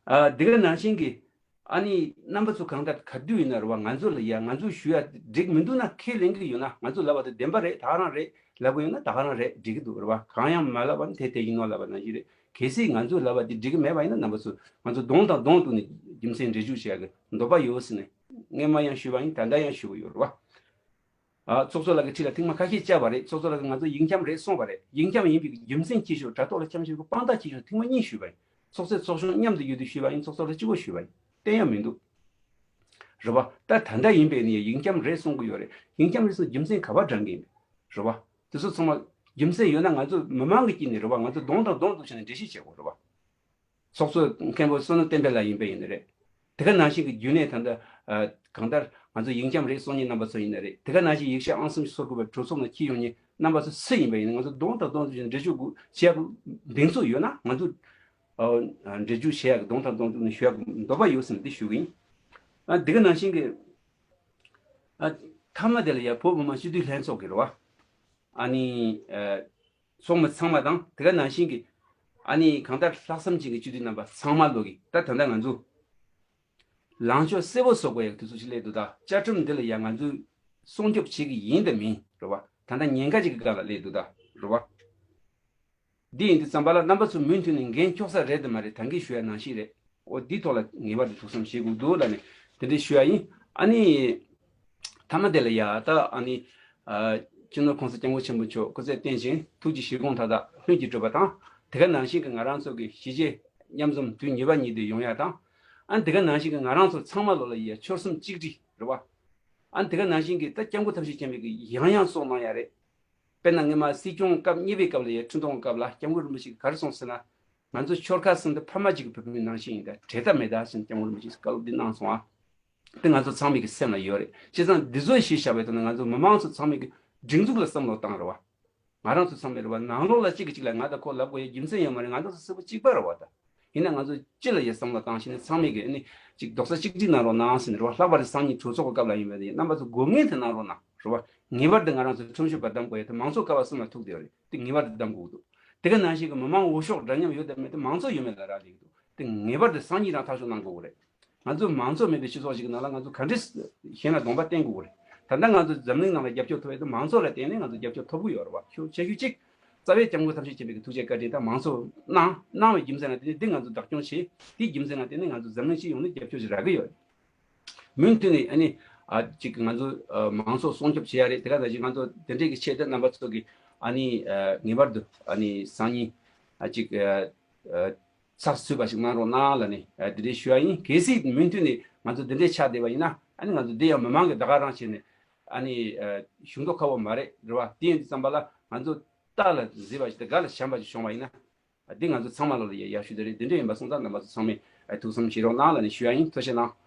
ཨ། འདི་ག་ནང་བཞིན་གི། ཨ་ནི་རྣམ་པ་ཚོ་གང་ལྟར་ག་དུས་ཡིན་ན་རེད་པ། ང་ཚོ་ལ་ཡ་ང་ཚོས་ཞུ་ཡ་འགྲིག་མི་འདུག་ན། ཁས་ལེན་གི་ཡོད་ན། ང་ཚོས་ལབ་པ་དེ་བདེན་པ་རེད། ད་ག་རང་རེད་ལབ་གི་ཡོད་ན་ད་ག་རང་རེད། འགྲིག་གི་འདུག་རེད་པ། གང་ཡང་མ་ལབ་པ་ནི་དེ་དེ་ཡིན་ནོ་ལབ་པ་ནང་བཞིན་རེད། གལ་སྲིད་ང་ཚོས་ལབ་པ་དེ་འགྲིག་གི་མེད་པ་ཡིན་ན་རྣམ་པ་ཚོས་ང་ཚོ་གདོང་དང་གདོང་གཏུགས་ནས་རྒྱུ་མཚན་འགྲེལ་བརྗོད་བྱེད་ཡ་གི་འདོད་པ་ཡོད་ཟེར་ནས་སྔོན་མ་ཡང་ཞུས་པ་ཡིན། ད་ལྟ་ཡང་ཞུ་གི་ཡོད་རེད་པ། ཨ། ཚོགས་གཙོ་ལགས་ཀྱི་འཁྲིས་ལ་ཐེངས་མ་ཁ་ཤས་བཅར་བ་རེད། ཚོགས་གཙོ་ལགས་ཀྱིས་ང་ཚོ་ཡིག་འཁྱམ་རེད་གསུངས་པ་རེད། ཡིག་འཁྱམ་ཡིན་པའི་རྒྱུ་མཚན་ཅི་ཞིག་དྲ་ཐོག་ལ་འཁྱམ་བཞིན་པའི་དཔང་རྟགས་ཅི་ཞིག་ཐེངས་མ་གཉིས་ཞུས་པ་ཡིན། ཚོགས་གཙོས་ཚོགས་གཞོན་མཉམ་དུ་ཡོད་དུས་ཞུས་པ་ཡིན། ཚོགས་གཙོ་ལགས་གཅིག་པོ་ཞུས་པ་ཡིན། བསྟན་ཡ་མི་འདུག་རེད་པ། ད་ད་ལྟ་ཡིན་པས་ནི་ཡིག་འཁྱམ་རེད་གསུང་གི་ཡོད་རེད། ཡིག་འཁྱམ་རེད་གསུང་རྒྱུ་མཚན་ག་པར་དྲངས་ཀྱི་ཡིན་པས། རེད་པ། དེ་ཚོ་ཚང་མ་རྒྱུ་མཚན་ཡོད་ན་ང་ཚོ་མི་མང་གི་དཀྱིལ་ནས་རེད་པ། ང་ཚོ་གདོང་དང་གདོང་གཏུགས་བྱས་ནས་འགྲེལ་བཤད་བྱེད་དགོས་རེད་པ། ཚོགས་གཙོ་མཁན་པོ་བསོད་ནམས་བསྟན་འཕེལ་ལགས་ཡིན་པ་ཡིན་ནི་རེད། དེ་ག་ནང་བཞིན་གྱི་རྒྱུན་ལས་ད་ལྟ། ཨ། གང་ལྟར་ང་ཚོ་ཡིག་འཁྱམ་རེད་གསུང་མཁན་རྣམ་པ་ཚོ་ཡིན་ནི་རེད། དེ་ག་ནང་བཞིན་ཡིག་ཆ་ཨང་གསུམ་བཅུ་སོ་དགུ་པའི་གྲོས་ཚོགས་ནང་འཁྱེར་ཡོང་མཁན་རྣམ་པ་ཚོ་སུ་ཡིན་པ་ཡིན་ན་ང་ཚོ་གདོང་དང་གདོང་གཏུགས་བྱས་ནས་འགྲེལ་བརྗོད་དགོས་བྱེད་ཡག་གདེང་ཚོད་ཡོད་ན་ང་ཚོ། ཨ། འགྲེལ་བརྗོད་བྱེད་ཡག་གདོང་དང་གདོང་གཏུགས་ནས་ཞུ་ཡག་འདོད་པ་ཡོད་ཟེར་ནས་འདི་ཞུ་གི་ཡིན། ཨ། དེ་ག་ནང་བཞིན་གྱི། ཨ། མཐའ་མ་དེ་ལ་ཡ་བོད་མི་མང་སྤྱི་འཐུས་ལྷན་ཚོགས་ཀྱི་རེད་པ། ཨ་ནི། ཨ། ཚོགས་མི་ཚང་མ་དང་དེ་ག་ནང་བཞིན་གྱི། ཨ་ནི་གང་ལྟར་ལྷག་བསམ་ཅན་གྱི་སྤྱི་འཐུས་རྣམ་པ་ཚང་མ་ལོག་གི་ད་ད་ལྟ་ང་ཚོ་ལངས་ཕྱོགས་གསལ་པོ་བཟོ་དགོས་ཡག་དུས་ཚོད་ཅིག་སླེབས་འདུག་ད་བཅའ་ཁྲིམས་འདི་ལ་ཡ་ང་ཚོས་སྲུང་སྐྱོབ་བྱེད་ཀྱི་ཡིན་དང་མིན་རེད་པ། ད་ལྟ་ཉེན་ཁ་ཅིག་གི་སྒང་ལ་སླེབས་འདུག་ད་རེད་པ། འདི་ཡིན་དུས་ཙམ་པ་ལ་རྣམ་པ་ཚོ་མུ་མཐུད་ནས་འགན་འཁྱོག་ས་རེད་དམ་མ་རེད་ད་གིན་ཞུ་ཡ་ནང་བཞིན་རེད། འོ་འདིའི་ཐོག་ལ་ངེས་པར་དུ་ཐུགས་བསམ་བཞེས་དགོས་འདུག་ལབ་ནས་དེ་འདྲ་ཞུ་ཡ་ཡིན། ཨ་ནི། མཐའ་མ་དེ་ལ་ཡ་ད་ཨ་ནི། ཨ། སྤྱི་ནོར་༸གོང་ས་༸སྐྱབས་མགོན་ཆེན་པོ་མཆོག་སྐུ་ཚེ་བརྟན་ཞིང་ཐུགས་ཀྱི་བཞེད་དགོངས་མཐའ་དག་ལྷུན་གྱིས་གྲུབ་པ་དང་། དེ་ག་ནང་བཞིན་གྱི་ང་རང་ཚོ་གི་གཞིས་བྱེས་མཉམ་འཛོམས་དུས་ངེས་པ་ཉིད་དུ་ཡོང་ཡ་དང་། ཨ་ནི་དེ་ག་ནང་བཞིན་གྱི་ང་རང་ཚོ་ཚང་མ་ལོ་ལ་ཡ་ཆོལ་གསུམ་གཅིག་སྒྲིལ་རེད་པ། ཨ་ནི་དེ་ག་ནང་བཞིན་གྱི་ད་སྐྱབས་མགོན་ཐམས་ཅད་མཁྱེན་པའི་གི་ཡང་ཡང་གསུངས་གནང་ཡ་རེད། དཔེར་ན་སྔོན་མ་སྲིད་སྐྱོང་སྐབས་གཉིས་པའི་སྐབས་ལ་ཡ་ཁྲི་སྟོང་སྐབས་ལ་སྐྱབས་མགོན་རིན་པོ་ཆེ་གིས་ག་རེ་གསུངས་ཟེར་ན། ང་ཚོ་ཆོལ་ཁ་གསུམ་དེ་ཕ་མ་གཅིག་གི་བུ་སྤུན་ནང་བཞིན་ཡིན། ད་འབྲལ་ཐབས་མེད་ད་ཟེར་ནས་སྐྱབས་མགོན་རིན་པོ་ཆེས་བཀའ་སློབ་འདི་གནང་སོང་ཨ། དེ་ང་ཚོ་ཚང་མའི་གི་སེམས་ལ་ཡོད་རེད། བྱས་ཙང་འདི་ཚོ་གཞི་བཞག་པའི་ཐོག་ནས་ང་ཚོ་མི་མང་ཚོ་ཚང་མའི་གི་སྒྲིག་འཛུགས་ལ་བསམ་བློ་བཏང་རེད་པ། ང་རང་ཚོ་ཚང་མས་རེད་པ། ནང་ལོགས་ལ་གཅིག་གིས་གཅིག་ལ་ང་དང་ཁོ་ལབ་དགོས་ཡ་རྒྱུ་མཚན་ཡོད་མ་རེད། ང་ཚོ་ཚོ་སེར་པོ་གཅིག་པ་རེད་པ་ད། ཡིན་ན་ང་ཚོ་སྤྱི་ལ་ཡ་བསམ་བློ་བཏང་བྱས་ནས་ཚང་མས་གི་ཨ་ནི་གཅིག་རྡོག་རྩ་གཅིག་སྒྲིལ་གནང་རོགས་གནང་ཟེར་ནས་རེད་པ། ལྷག་པར་དུ་སང་ཉིན་གྲོས་ཚོགས་ཀྱི་སྐབས་ལ་ཡིན་པ་དེ་རྣམ་པ་ཚོ་དགོས་ངེས་དེ་གནང་རོགས་གནང་རེད་པ། ངེས་པར་དུ་ང་རང་ཚོ་ཁྲིམས་ཞིབ་པ་བདམས་དགོས་ཡ་དེ་མང་ཚོགས་ཀ་བ་གསུམ་ལ་ཐུག་བསྡད་པ་རེད། དེ་ངེས་པར་དུ་བདམས་དགོས་འདུག་དེ་ག་ནང་བཞིན་གྱི་མི་མང་འོས་ཤོག་འདྲ་མཉམ་ཡོད་དམ་མེད་དེ་མང་ཚོགས་ཡོད་མེད་ལ་རག་ལས་ཀྱི་འདུག་དེ་ངེས་པར་དུ་སང་ཉིན་རང་ཐག་གཅོད་གནང་དགོས་ཀྱི་རེད། ང་ཚོ་མང་ཚོགས་མེད་པའི་སྤྱི་ཚོགས་ཤིག་གི་ནང་ལ་ང་ཚོ་ག་འདྲས་གཞན་ལ་གདོང་པ་བསྟན་དགོས་ཀྱི་རེད། ད་ལྟ་ང་ཚོ་འཛམ་གླིང་ནང་ལ་རྒྱབ་སྐྱོར་ཐོབ་ཡ་དེ་མང་ཚོགས་ལ་བརྟེན་ནས་ང་ཚོ་རྒྱབ་སྐྱོར་ཐོབ་ཀྱི་ཡོད་རེད་པ། ཤུགས་ཆེ་ཤོས་གཅིག་རྩ་བའི་སྐྱབས་མགོན་ཐམས་ཅད་མཁྱེན་པའི་ཐུགས་རྗེ་བཀའ་དྲིན་དང་མང་ཚོགས་གནང་གནང་བའི་རྒྱུ་མཚན་ལ་བརྟེན་ནས་འདི་ང་ཚོ་བདག་སྐྱོང་བྱེད། དེའི་རྒྱུ་མཚན་ལ་བརྟེན་ནས་ང་ཚོ་འཛམ་གླིང་སྤྱི་ཡོངས་ནས་རྒྱབ་སྐྱོར་ཞིག་རག་གི་ཡོད། མུ་མཐུད་ནས་ཨ་ནི་ཨ་ཅིག་ང་ཚོ་ཨ་མང་ཚོགས་སྲུང་སྐྱོབ་བྱེད་ཡ་རེད། དེ་ག་ནང་བཞིན་ང་ཚོ་དེ་འདྲས་ཀྱི་ཆེད་དུ་རྣམ་པ་ཚོ་གི་ཨ་ནི་ཨ་ངེས་པར་དུ་ཨ་ནི་སང་ཉིན་ཨ་ཅིག་ཨ་ཨ་ཚགས་ཚུད་པ་ཞིག་གནང་རོགས་གནང་ལབ་ནས་ཨ་དེ་འདྲས་ཞུ་ཡ་ཡིན། གལ་སྲིད་མུ་མཐུད་ནས་ང་ཚོ་དེ་འདྲས་ཆགས་བསྡད་པ་ཡིན་ན་ཨ་ནི་ང་ཚོ་འདི་ཡང་མི་མང་གི་ད་ག་རང་བྱས་ནས་ཨ་ནི་ཨ་བྱུང་མདོག་ཁ་པོ་མ་རེད་རེད་བ། དེ་ཡིན་དུས་ཙམ་པ་ལ་ང་ཚོ་རྟ་ལ་གཟིགས་པ་ཞིག་དང་སྒ་ལ་བྱམས་པ་ཞིག་བྱུང་བ་ཡིན་ན། འདི་ང་ཚོ་ཚང་མ་ལོ་ལ་ཡ་ཡག་ཤོས་དེ་རེད། འདི་འདྲ་ཡིན་པ་སོང་ཙང་རྣམ་པ་ཚོ་ཚང་མས་ཨ་ཐུགས་བསམ་བཞེས་རོགས་གནང་ལབ་ནས་ཞུ་ཡ་ཡིན། ཐུགས་རྗེ་གནང་།